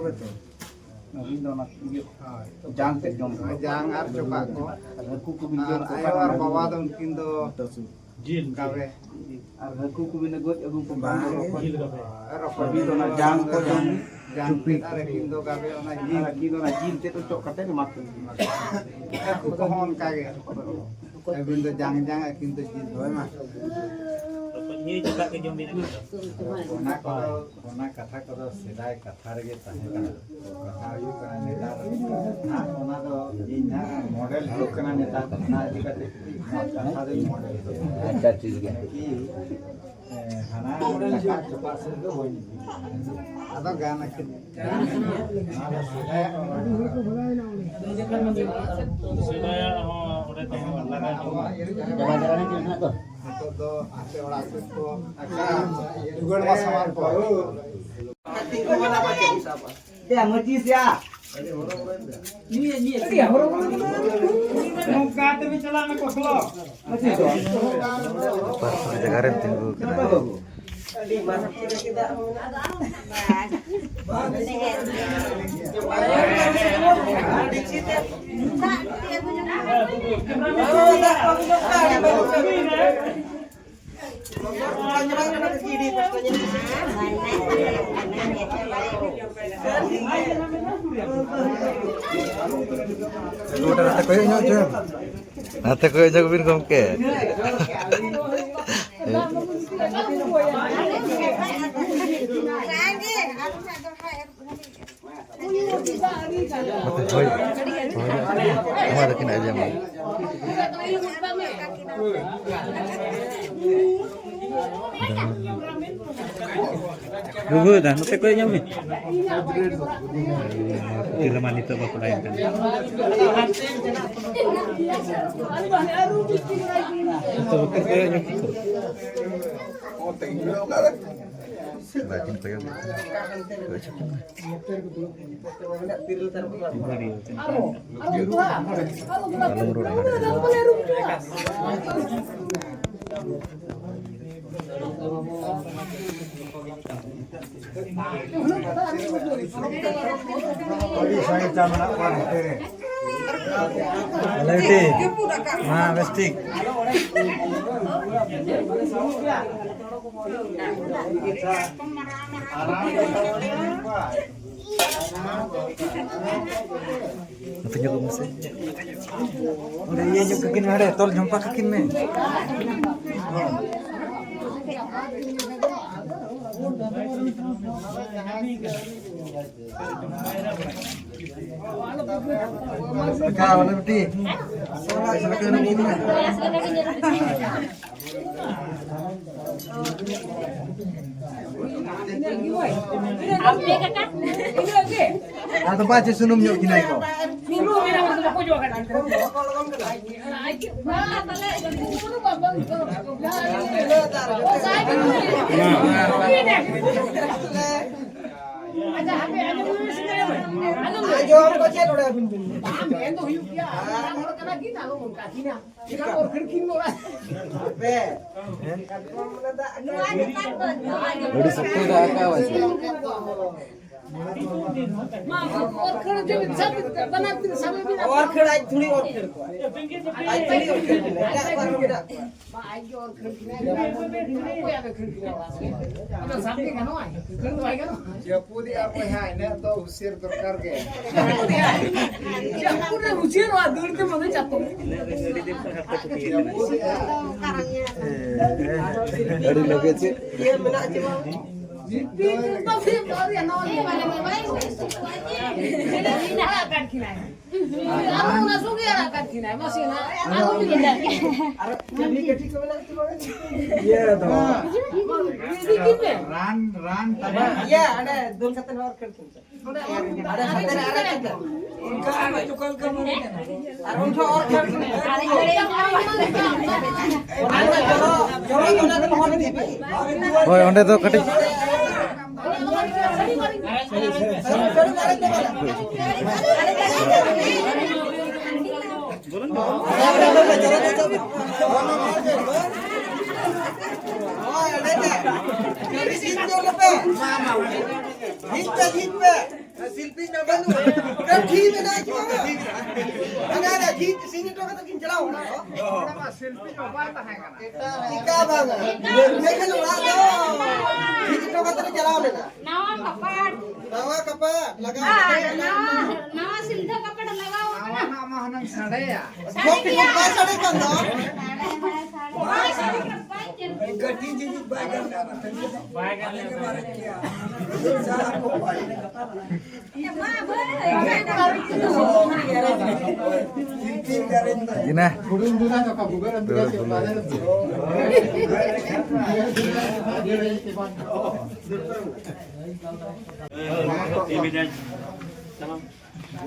ᱟᱹᱵᱤᱱ ᱫᱚ ᱚᱱᱟ ᱤᱭᱟᱹ ᱦᱳᱭ᱾ ᱡᱟᱝ ᱛᱮᱫ ᱡᱚᱢ ᱯᱮ᱾ ᱡᱟᱝ ᱟᱨ ᱪᱚᱯᱟ ᱠᱚ᱾ ᱟᱨ ᱦᱟᱹᱠᱩ ᱠᱚᱵᱤᱱ ᱡᱚᱢ ᱟᱨ ᱠᱚ ᱟᱭᱳ ᱠᱷᱟᱱ ᱟᱨ ᱚᱱᱟ ᱵᱟᱵᱟ ᱫᱚ ᱩᱱᱠᱤᱱ ᱫᱚ ᱡᱤᱞ ᱜᱟᱵᱮ᱾ ᱟᱨ ᱦᱟᱹᱠᱩ ᱠᱚᱵᱤᱱ ᱜᱚᱡ ᱟᱹᱜᱩ ᱠᱚ ᱠᱷᱟᱱ ᱫᱚ ᱵᱟᱝ᱾ ᱨᱚᱠᱚᱡ᱾ ᱟᱨ ᱨᱚᱠᱚᱡ ᱟᱹᱵᱤᱱ ᱫᱚ ᱚᱱᱟ ᱡᱟᱝ ᱠᱚ ᱡᱚᱢ᱾ ᱡᱟᱝ ᱛᱮᱫ ᱟᱨ ᱟᱹᱠᱤᱱ ᱫᱚ ᱜᱟᱵᱮ ᱚᱱᱟ ᱡᱤᱞ᱾ ᱟᱨ ᱟᱹᱠᱤᱱ ᱫᱚ ᱚᱱᱟ ᱡᱤᱞ ᱛᱮᱫ ᱚᱪᱚᱜ ᱠᱟᱛᱮ ᱮᱢᱟ ᱠᱤᱱ᱾ ᱦᱟᱹᱠᱩ ᱠᱚᱦᱚᱸ ᱚᱱᱠᱟ ᱜᱮ᱾ ᱟᱹᱵᱤᱱ ᱫᱚ ᱡᱟᱝ ᱡᱟᱝ, ᱟᱹᱠᱤᱱ ᱫᱚ ᱡᱤᱞ᱾ ᱦᱳᱭ ᱢᱟ᱾ ᱨᱚᱠᱚᱡ ᱱᱤᱭᱟᱹ ᱪᱮᱫᱟᱜ ᱜᱮ ᱡᱚᱢ ᱵᱤᱱ ᱟᱹᱵᱤᱱ ᱫᱚ? ᱚᱱᱟ ᱠᱚᱫᱚ, ᱚᱱᱟ ᱠᱟᱛᱷᱟ ᱠᱚᱫᱚ ᱥᱮᱫᱟᱭ ᱠᱟᱛᱷᱟ ᱨᱮᱜᱮ ᱛᱟᱦᱮᱸ ᱠᱟᱱᱟ᱾ ᱠᱟᱛᱷᱟ ᱦᱩᱭᱩᱜ ᱠᱟᱱᱟ ᱱᱮᱛᱟᱨ ᱱᱟᱜ ᱚᱱᱟ ᱫᱚ ᱤᱧ ᱱᱟᱜ ᱢᱚᱰᱮᱞ ᱦᱩᱭᱩᱜ ᱠᱟᱱᱟ ᱱᱮᱛᱟᱨ, ᱚᱱᱟ ᱤᱫᱤ ᱠᱟᱛᱮ ᱠᱟᱹᱴᱤᱡ ᱠᱟᱛᱷᱟ ᱫᱚᱧ ᱢᱚᱰᱮᱞ ᱦᱩᱭᱩᱜᱼᱟ᱾ ᱟᱪᱪᱷᱟ, ᱴᱷᱤᱠ ᱜᱮᱭᱟ᱾ ᱠᱤ, ᱮ, ᱦᱟᱱᱟ ᱪᱟᱠᱟ ᱪᱚᱯᱟᱜ ᱥᱮᱫ ᱫᱚ ᱵᱟᱹᱧ ᱤᱫᱤᱭᱟ᱾ ᱟᱫᱚ ᱜᱟᱱ ᱟᱹᱠᱤᱱ᱾ ᱚᱱᱟ ᱫᱚ ᱥᱮᱫᱟᱭᱟᱜ ᱚᱱᱟ ᱥᱮᱫᱟᱭᱟᱜ ᱦᱚᱸ ᱚᱸᱰᱮ ᱛᱟᱦᱮᱸ ᱠᱟᱱᱟ᱾ ᱱᱤᱛᱚᱜ ᱫᱚ ᱟᱯᱮ ᱚᱲᱟᱜ ᱥᱮᱫ ᱠᱚ ᱟᱪᱪᱷᱟ, ᱡᱩᱜᱟᱹᱲ ᱢᱟ ᱥᱟᱢᱟᱱ ᱠᱚ᱾ ᱭᱟ, ᱢᱟᱹᱪᱤᱥ ᱭᱟ᱾ ᱱᱚᱝᱠᱟ ᱛᱮᱵᱤᱱ ᱪᱟᱞᱟᱜ ᱢᱮ, ᱠᱚᱥᱞᱚ᱾ ᱢᱟᱹᱪᱤᱥ ᱫᱚ᱾ ᱯᱟᱨᱥᱚᱱ ᱡᱟᱭᱜᱟ ᱨᱮᱢ ᱛᱤᱸᱜᱩ ᱠᱟᱱᱟ᱾ ᱟᱹᱰᱤ ᱢᱟᱨᱟᱝ ᱪᱮᱫᱟᱜ ᱦᱚᱸ ᱢᱮᱱᱟᱜᱼᱟ᱾ ᱜᱚᱴᱟ ᱱᱟᱛᱮ ᱠᱚᱭᱚᱜ ᱧᱚᱜ ᱪᱚ᱾ ᱱᱟᱛᱮ ᱠᱚᱭᱚᱜ ᱧᱚᱜ ᱵᱤᱱ ᱜᱚᱢᱠᱮ᱾ ᱱᱚᱛᱮ ᱦᱚᱭ, ᱟᱨ ᱠᱤᱱ ᱟᱸᱡᱚᱢᱟ᱾ ᱜᱩᱜᱩ ᱫᱟ, ᱱᱚᱛᱮ ᱠᱚᱭᱚᱜ ᱧᱚᱜ ᱢᱮ᱾ ᱯᱩᱛᱷᱤ ᱨᱮᱢᱟ ᱱᱤᱛᱚᱜ ᱵᱟᱠᱚ ᱞᱟᱭᱮᱱ ᱠᱟᱱᱟ᱾ ᱱᱚᱛᱮ ᱵᱟᱠᱚ ᱠᱚᱭᱚᱜ ᱧᱚᱜ ᱠᱚ᱾ ᱵᱟᱹᱠᱤᱱ ᱠᱚᱭᱚᱜ ᱧᱚᱜ ᱠᱟᱱᱟ᱾ ᱟᱞᱚᱢ ᱨᱚᱲᱟ᱾ ᱟᱞᱮ ᱵᱤᱴᱤ, ᱢᱟ ᱵᱮᱥ ᱴᱷᱤᱠ᱾ ᱱᱚᱛᱮ ᱧᱚᱜᱚᱜ ᱢᱮᱥᱮ᱾ ᱚᱸᱰᱮ ᱤᱭᱟᱹ ᱧᱚᱜ ᱠᱟᱹᱠᱤᱱ ᱢᱮ, ᱦᱟᱸᱰᱮ ᱛᱚᱞ ᱡᱷᱚᱢᱯᱟ ᱠᱟᱹᱠᱤᱱ ᱢᱮ᱾ ᱠᱟᱠᱟ, ᱚᱸᱰᱮ ᱵᱤᱴᱤ᱾ ᱟᱫᱚ ᱯᱟᱪᱮ ᱥᱩᱱᱩᱢ ᱧᱚᱜ ᱠᱤᱱᱟᱭ ᱠᱚ᱾ ᱟᱸᱡᱚᱢ ᱠᱚ ᱪᱮᱫ ᱱᱚᱰᱮ ᱟᱹᱵᱤᱱ ᱵᱤᱱ ᱢᱮᱱ ᱫᱚ ᱦᱩᱭᱩᱜ ᱜᱮᱭᱟ᱾ ᱦᱟᱲᱟᱢ ᱦᱚᱲ ᱠᱟᱱᱟ ᱠᱤᱱ, ᱟᱞᱚ ᱚᱱᱠᱟ ᱠᱤᱱᱟ᱾ ᱪᱮᱫᱟᱜ ᱚᱨ ᱠᱷᱟᱹᱲ ᱠᱤᱱ ᱱᱚᱣᱟ? ᱟᱯᱮ᱾ ᱟᱹᱰᱤ ᱥᱚᱠᱛᱚᱭ ᱫᱟᱜ ᱟᱠᱟᱫ ᱵᱟᱝ ᱥᱮ? ᱢᱟ, ᱚᱨ ᱠᱷᱟᱹᱲ ᱡᱮ ᱥᱟᱵ ᱵᱟᱱᱟᱨ ᱛᱤᱱ ᱥᱟᱵ ᱵᱤᱱ᱾ ᱚᱨ ᱠᱷᱟᱹᱲ ᱟᱡ ᱛᱷᱩᱲᱤ ᱚᱨ ᱠᱷᱟᱹᱲ ᱠᱚᱣᱟ᱾ ᱟᱡ ᱛᱷᱩᱲᱤ ᱚᱨ ᱠᱷᱟᱹᱲ ᱠᱚᱣᱟ᱾ ᱮᱴᱟᱜ ᱠᱚ ᱟᱨᱦᱚᱸ ᱢᱮᱱᱟᱜ ᱠᱚᱣᱟ᱾ ᱚᱱᱟ ᱥᱟᱵ ᱜᱮ ᱜᱟᱱᱚᱜᱼᱟ, ᱠᱷᱟᱹᱲ ᱫᱚ ᱵᱟᱭ ᱜᱟᱱᱚᱜᱼᱟ᱾ ᱡᱟᱹᱯᱩᱫᱮᱜᱼᱟ ᱵᱚᱭᱦᱟ, ᱤᱱᱟᱹᱜ ᱫᱚ ᱦᱩᱥᱤᱭᱟᱹᱨ ᱫᱚᱨᱠᱟᱨ ᱜᱮ᱾ ᱡᱟᱹᱯᱩᱫ ᱨᱮ ᱦᱩᱥᱤᱭᱟᱹᱨᱚᱜᱼᱟ, ᱫᱟᱹᱲ ᱛᱮ ᱢᱟᱱᱮ ᱪᱟᱛᱚᱢ᱾ ᱡᱟᱹᱯᱩᱫᱮᱜᱼᱟ᱾ ᱟᱹᱰᱤ ᱞᱟᱹᱜᱤᱫ ᱪᱮᱫ? ᱤᱭᱟᱹ ᱢᱮᱱᱟᱜ ᱪᱮ ᱵᱟᱝ? ᱵᱤᱯᱤ ᱠᱚ ᱯᱟᱥᱮ ᱵᱟᱨᱭᱟ ᱱᱚᱣᱟ ᱜᱮ᱾ ᱟᱨ ᱚᱱᱟ ᱥᱚᱸᱜᱮ ᱟᱨ ᱟᱨ ᱪᱮᱫ ᱠᱟᱹᱴᱤᱡ ᱠᱚ ᱢᱮᱱᱟᱜ ᱛᱟᱵᱚᱱᱟ? ᱤᱭᱟᱹ ᱫᱚ᱾ ᱨᱟᱱ, ᱨᱟᱱ ᱛᱟᱵᱚᱱ᱾ ᱤᱭᱟᱹ, ᱚᱸᱰᱮ ᱫᱩᱞ ᱠᱟᱛᱮ ᱦᱚᱸ ᱠᱷᱟᱹᱲ ᱠᱤᱱ ᱥᱮ᱾ ᱚᱸᱰᱮ ᱦᱟᱱᱛᱮ ᱨᱮ ᱟᱨᱮ ᱠᱟᱛᱮ᱾ ᱚᱱᱠᱟ ᱟᱨ ᱚᱱᱠᱟ ᱢᱚᱱᱮ ᱠᱟᱱᱟ᱾ ᱟᱨ ᱚᱱᱠᱟ ᱚᱨ ᱠᱷᱟᱹᱲ ᱠᱤᱱ᱾ ᱚᱱᱟ ᱡᱚᱨᱚ, ᱡᱚᱨᱚ ᱫᱚ ᱚᱱᱟ ᱫᱚ ᱦᱚᱲ ᱤᱫᱤ ᱯᱮ᱾ ᱦᱳᱭ, ᱚᱸᱰᱮ ᱫᱚ ᱠᱟᱹᱴᱤᱡ᱾ ᱡᱷᱤᱡ ᱯᱮ, ᱡᱷᱤᱡ ᱯᱮ᱾ ᱥᱤᱞᱯᱤᱧ ᱢᱟ ᱵᱟᱹᱱᱩᱜ᱾ ᱴᱷᱤᱠ ᱢᱮᱱᱟᱜᱼᱟ, ᱪᱮᱫ ᱦᱚᱸ ᱵᱟᱝ᱾ ᱦᱟᱱᱟ ᱨᱮ ᱡᱷᱤᱡ ᱥᱤᱧ ᱦᱚᱴᱚ ᱠᱟᱛᱮ ᱠᱤᱱ ᱪᱟᱞᱟᱣ ᱠᱟᱱᱟ᱾ ᱚᱱᱟ ᱢᱟ ᱥᱤᱞᱯᱤᱧ ᱢᱟ ᱵᱟᱭ ᱛᱟᱦᱮᱸ ᱠᱟᱱᱟ᱾ ᱪᱤᱠᱟ ᱵᱟᱝᱟ? ᱢᱮᱱᱠᱷᱟᱱ ᱚᱲᱟᱜ ᱫᱚ ᱡᱷᱤᱡ ᱦᱚᱴᱚ ᱠᱟᱛᱮ ᱞᱮ ᱪᱟᱞᱟᱣ ᱞᱮᱱᱟ᱾ ᱱᱟᱣᱟ ᱠᱟᱯᱟᱴ᱾ ᱱᱟᱣᱟ ᱠᱟᱯᱟᱴ ᱞᱟᱜᱟᱣ ᱟᱨ ᱠᱟᱛᱮ ᱱᱟᱣᱟ, ᱱᱟᱣᱟ ᱥᱤᱞᱫᱟᱹ ᱠᱟᱯᱟᱴ ᱞᱟᱜᱟᱣ ᱠᱟᱱᱟ᱾ ᱱᱟᱣᱟ ᱢᱟ ᱦᱩᱱᱟᱹᱝ ᱥᱟᱰᱮᱭᱟ᱾ ᱡᱷᱚᱠ ᱡᱷᱚᱠ ᱵᱟᱭ ᱥᱟᱰᱮ ᱠᱟᱱ ᱫᱚ᱾ ᱵᱟᱭ ᱥᱟᱰᱮ ᱠᱟᱱᱟ, ᱵᱟᱭ ᱪᱮᱫ᱾ ᱜᱟᱹᱰᱤ ᱡᱩᱫᱤ ᱵᱟᱭ ᱜᱟᱱ ᱠᱟᱱᱟ, ᱵᱟᱭ ᱜᱟᱱ ᱠᱟᱱᱟ᱾ ᱤᱱᱟᱹ᱾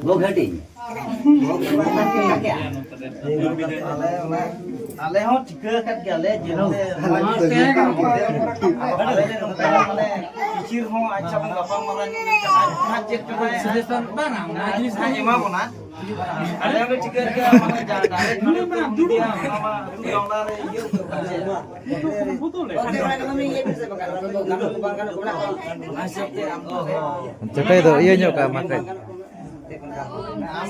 ᱜᱚ ᱜᱷᱟᱹᱴᱤ᱾ ᱟᱞᱮ ᱦᱚᱸ ᱴᱷᱤᱠᱟᱹ ᱟᱠᱟᱫ ᱜᱮᱭᱟᱞᱮ ᱡᱮ ᱱᱚᱰᱮ ᱟᱞᱮ ᱞᱮ ᱱᱚᱝᱠᱟ ᱢᱟᱱᱮ ᱠᱤᱪᱤᱨ ᱦᱚᱸ ᱟᱪᱪᱷᱟ ᱵᱚᱱ ᱜᱟᱯᱟᱞ ᱢᱟᱨᱟᱣ ᱧᱚᱜ ᱞᱮᱱᱠᱷᱟᱱ ᱟᱡ ᱦᱚᱸ ᱪᱮᱫ ᱠᱟᱱᱟᱭ ᱥᱟᱡᱮᱥᱚᱱ ᱵᱟᱝ ᱟᱢ ᱟᱡ ᱦᱚᱸ ᱮᱢᱟ ᱵᱚᱱᱟ᱾ ᱟᱞᱮ ᱦᱚᱸᱞᱮ ᱴᱷᱤᱠᱟᱹ ᱟᱠᱟᱫ ᱢᱟᱱᱮ ᱡᱟᱦᱟᱸ ᱰᱟᱭᱨᱮᱠᱴ ᱱᱚᱰᱮ ᱠᱷᱚᱱ ᱤᱫᱤᱭᱟ ᱚᱱᱟ ᱢᱟ ᱟᱹᱛᱩ ᱜᱟᱶᱞᱟ ᱨᱮ ᱤᱭᱟᱹ ᱩᱛᱟᱹᱨ ᱠᱟᱱᱟ᱾ ᱪᱚᱴᱮ ᱫᱚ ᱤᱭᱟᱹ ᱧᱚᱜ ᱠᱟᱜ ᱢᱟ ᱠᱟᱹᱡ᱾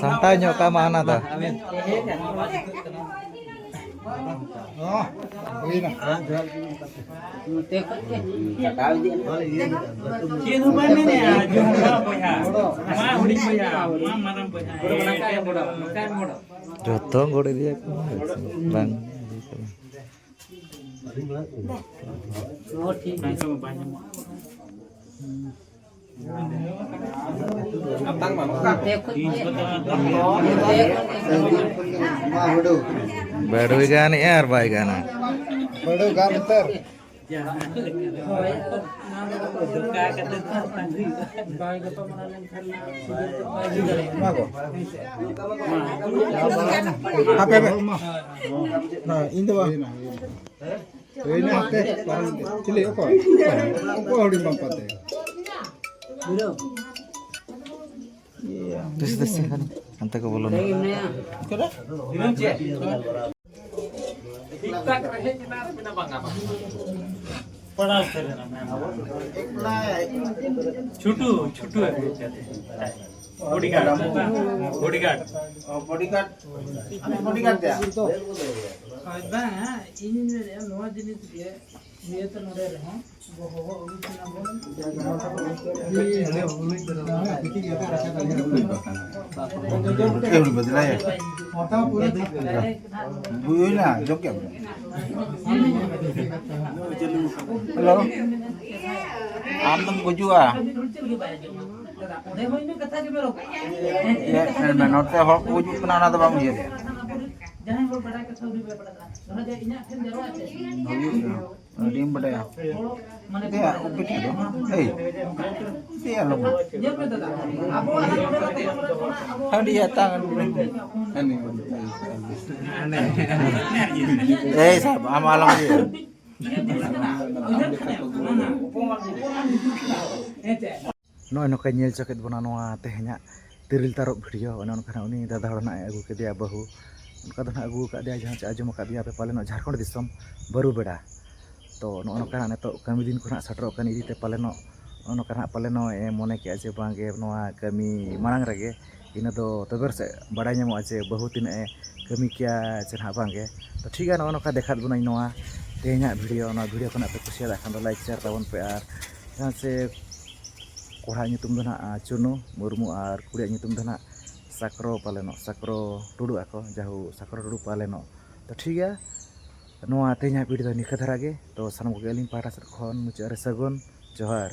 ᱥᱟᱢᱴᱟᱣ ᱧᱚᱜ ᱠᱟᱜ ᱢᱟ ᱦᱟᱱᱟ ᱫᱚ᱾ ᱪᱮᱫ ᱦᱚᱸ ᱵᱟᱭ ᱢᱮᱱᱮᱜᱼᱟ, ᱡᱚᱦᱟᱨ ᱵᱚᱭᱦᱟ᱾ ᱢᱟ ᱦᱩᱰᱤᱧ ᱵᱚᱭᱦᱟ, ᱢᱟ ᱢᱟᱨᱟᱝ ᱵᱚᱭᱦᱟ᱾ ᱡᱚᱛᱚ ᱜᱚᱲ ᱤᱫᱤᱭᱟᱠᱚ, ᱵᱟᱝ᱾ ᱟᱛᱟᱝ ᱢᱟ ᱱᱚᱝᱠᱟ᱾ ᱵᱟᱹᱲᱩᱭ ᱜᱟᱱᱮᱜᱼᱟ ᱟᱨ ᱵᱟᱭ ᱜᱟᱱᱟ᱾ ᱵᱟᱹᱲᱩ ᱜᱟᱱ ᱩᱛᱟᱹᱨ᱾ ᱦᱟᱯᱮ, ᱦᱟᱯᱮ᱾ ᱦᱮᱸ, ᱤᱧ ᱫᱚ ᱵᱟᱝ᱾ ᱦᱩᱭᱱᱟ, ᱦᱟᱯᱮ, ᱯᱟᱨᱚᱢ ᱠᱮᱫ᱾ ᱪᱤᱞᱤ, ᱚᱠᱚᱭ? ᱚᱠᱚᱭ ᱦᱩᱰᱤᱧ ᱵᱟᱢ ᱯᱟᱛᱮ? ᱫᱮᱥ, ᱫᱮᱥ, ᱦᱟᱱᱛᱮ ᱠᱚ ᱵᱚᱞᱚᱱᱟ᱾ ᱴᱷᱤᱠ ᱴᱷᱟᱠ ᱨᱮ ᱦᱮᱡ ᱮᱱᱟ ᱟᱨ ᱢᱮᱱᱟ ᱵᱟᱝᱟ, ᱵᱟᱝᱟ᱾ ᱯᱟᱲᱟᱣ ᱩᱛᱟᱹᱨ ᱮᱱᱟ ᱢᱮᱱ᱾ ᱪᱷᱩᱴᱩ, ᱪᱷᱩᱴᱩ ᱟᱹᱜᱩ ᱠᱟᱛᱮ᱾ Bodyguard, bodyguard. ᱚ, ᱵᱚᱰᱤᱜᱟᱨᱰ᱾ ᱟᱢ ᱵᱚᱰᱤᱜᱟᱨᱰ ᱫᱮ? ᱦᱳᱭ, ᱵᱟᱝᱟ, ᱤᱧᱤᱧ ᱢᱮᱱᱮᱫᱼᱟ, ᱱᱚᱣᱟ ᱡᱤᱱᱤᱥ ᱜᱮ ᱤᱭᱟᱹᱛᱮ ᱱᱚᱰᱮ ᱨᱮᱦᱚᱸ ᱜᱚ-, ᱜᱚᱜᱚ ᱟᱹᱜᱩ ᱠᱤᱱᱟ ᱵᱚᱱ᱾ ᱦᱩᱭᱱᱟ, ᱡᱚᱢ ᱠᱮᱫ ᱟᱢ? ᱦᱮᱞᱳ, ᱟᱢ ᱫᱚᱢ ᱜᱩᱡᱩᱜᱼᱟ᱾ ᱪᱮᱫ ᱧᱮᱞ ᱢᱮ, ᱱᱚᱛᱮ ᱦᱚᱲ ᱠᱚ ᱜᱩᱡᱩᱜ ᱠᱟᱱᱟ, ᱚᱱᱟ ᱫᱚ ᱵᱟᱢ ᱩᱭᱦᱟᱹᱨᱮᱜᱼᱟ᱾ ᱦᱩᱭᱩᱜ ᱜᱮᱭᱟ᱾ ᱟᱹᱰᱤᱢ ᱵᱟᱰᱟᱭᱟ᱾ ᱫᱮᱭᱟ, ᱩᱱᱠᱩ ᱴᱷᱮᱱ ᱫᱚ᱾ ᱮᱭ, ᱫᱮᱭᱟ, ᱞᱚᱜᱚᱱ᱾ ᱦᱟᱺᱰᱤ ᱦᱟᱛᱟᱣ ᱟᱹᱜᱩ ᱞᱮ᱾ ᱮᱭ ᱥᱟᱵ, ᱟᱢ ᱟᱞᱚᱢ ᱤᱭᱟᱹ᱾ ᱱᱚᱜᱼᱚᱭ ᱱᱚᱝᱠᱟᱭ ᱧᱮᱞ ᱦᱚᱪᱚ ᱠᱮᱫ ᱵᱚᱱᱟ ᱱᱚᱣᱟ ᱛᱮᱦᱮᱧᱟᱜ ᱛᱤᱨᱤᱞ ᱛᱟᱨᱚᱵ ᱵᱷᱤᱰᱤᱭᱳ᱾ ᱚᱱᱮ ᱚᱱᱠᱟ ᱱᱟᱜ ᱩᱱᱤ ᱫᱟᱫᱟ ᱦᱚᱲ ᱱᱟᱜ ᱮ ᱟᱹᱜᱩ ᱠᱮᱫᱮᱭᱟ ᱵᱟᱹᱦᱩ, ᱚᱱᱠᱟ ᱫᱚ ᱱᱟᱜ ᱟᱹᱜᱩ ᱟᱠᱟᱫᱮᱭᱟ, ᱡᱟᱦᱟᱸ ᱪᱮ ᱟᱸᱡᱚᱢ ᱟᱠᱟᱫ ᱜᱮᱭᱟ ᱯᱮ ᱯᱟᱞᱮᱱᱚᱜ ᱡᱷᱟᱲᱠᱷᱚᱸᱰ ᱫᱤᱥᱚᱢ ᱵᱟᱹᱨᱩ ᱵᱮᱲᱟ᱾ ᱛᱚ ᱱᱚᱜᱼᱚ ᱱᱚᱝᱠᱟ ᱱᱟᱜ ᱱᱤᱛᱚᱜ ᱠᱟᱹᱢᱤ ᱫᱤᱱ ᱠᱚ ᱱᱟᱜ ᱥᱮᱴᱮᱨᱚᱜ ᱠᱟᱱ ᱤᱫᱤ ᱛᱮ ᱯᱟᱞᱮᱱᱚᱜ ᱱᱚᱜᱼᱚ ᱱᱚᱝᱠᱟ ᱱᱟᱜ ᱯᱟᱞᱮᱱᱚᱜ ᱮ ᱢᱚᱱᱮ ᱠᱮᱜᱼᱟ ᱡᱮ ᱵᱟᱝ ᱜᱮ ᱱᱚᱣᱟ ᱠᱟᱹᱢᱤ ᱢᱟᱲᱟᱝ ᱨᱮᱜᱮ ᱤᱱᱟᱹ ᱫᱚ ᱛᱚᱵᱮ ᱨᱮᱥᱮ ᱵᱟᱲᱟᱭ ᱧᱟᱢᱚᱜᱼᱟ ᱡᱮ ᱵᱟᱹᱦᱩ ᱛᱤᱱᱟᱹᱜ ᱮ ᱠᱟᱹᱢᱤ ᱠᱮᱭᱟ ᱪᱮ ᱱᱟᱦᱟᱜ ᱵᱟᱝ ᱜᱮ᱾ ᱛᱚ ᱴᱷᱤᱠ ᱜᱮᱭᱟ, ᱱᱚᱜᱼᱚ ᱱᱚᱝᱠᱟ ᱫᱮᱠᱷᱟᱣᱟᱫ ᱵᱚᱱᱟᱹᱧ ᱱᱚᱣᱟ ᱛᱮᱦᱮᱧᱟᱜ ᱵᱷᱤᱰᱤᱭᱳ᱾ ᱱᱚᱣᱟ ᱵᱷᱤᱰᱤᱭᱳ ᱠᱷᱚᱱᱟᱜ ᱯᱮ ᱠᱩᱥᱤᱭᱟᱫ ᱠᱷᱟᱱ ᱫᱚ ᱞᱟᱭᱤᱠ ᱥᱮᱭᱟᱨ ᱛᱟᱵᱚᱱ ᱯᱮ, ᱟᱨ ᱡᱟᱦᱟᱸ ᱪᱮ ᱠᱚᱲᱟ ᱧᱩᱛᱩᱢ ᱫᱚ ᱱᱟᱦᱟᱜ ᱪᱩᱱᱩ ᱢᱩᱨᱢᱩ ᱟᱨ ᱠᱩᱲᱤᱭᱟᱜ ᱧᱩᱛᱩᱢ ᱫᱚ ᱱᱟᱦᱟᱜ ᱥᱟᱠᱨᱚ ᱯᱟᱞᱮᱱᱚᱜ, ᱥᱟᱠᱨᱚ ᱴᱩᱰᱩ ᱟᱠᱚ, ᱡᱟᱦᱳ ᱥᱟᱠᱨᱚ ᱴᱩᱰᱩ ᱯᱟᱞᱮᱱᱚᱜ᱾ ᱛᱚ ᱴᱷᱤᱠ ᱜᱮᱭᱟ, ᱱᱚᱣᱟ ᱛᱮᱦᱮᱧᱟᱜ ᱵᱷᱤᱰᱤᱭᱳ ᱫᱚ ᱱᱤᱝᱠᱟᱹ ᱫᱷᱟᱨᱟ ᱜᱮ᱾ ᱛᱚ ᱥᱟᱱᱟᱢ ᱠᱚᱜᱮ ᱟᱹᱞᱤᱧ ᱯᱟᱦᱴᱟ ᱥᱮᱫ ᱠᱷᱚᱱ ᱢᱩᱪᱟᱹᱫ ᱨᱮ ᱥᱟᱹᱜᱩᱱ ᱡᱚᱦᱟᱨ᱾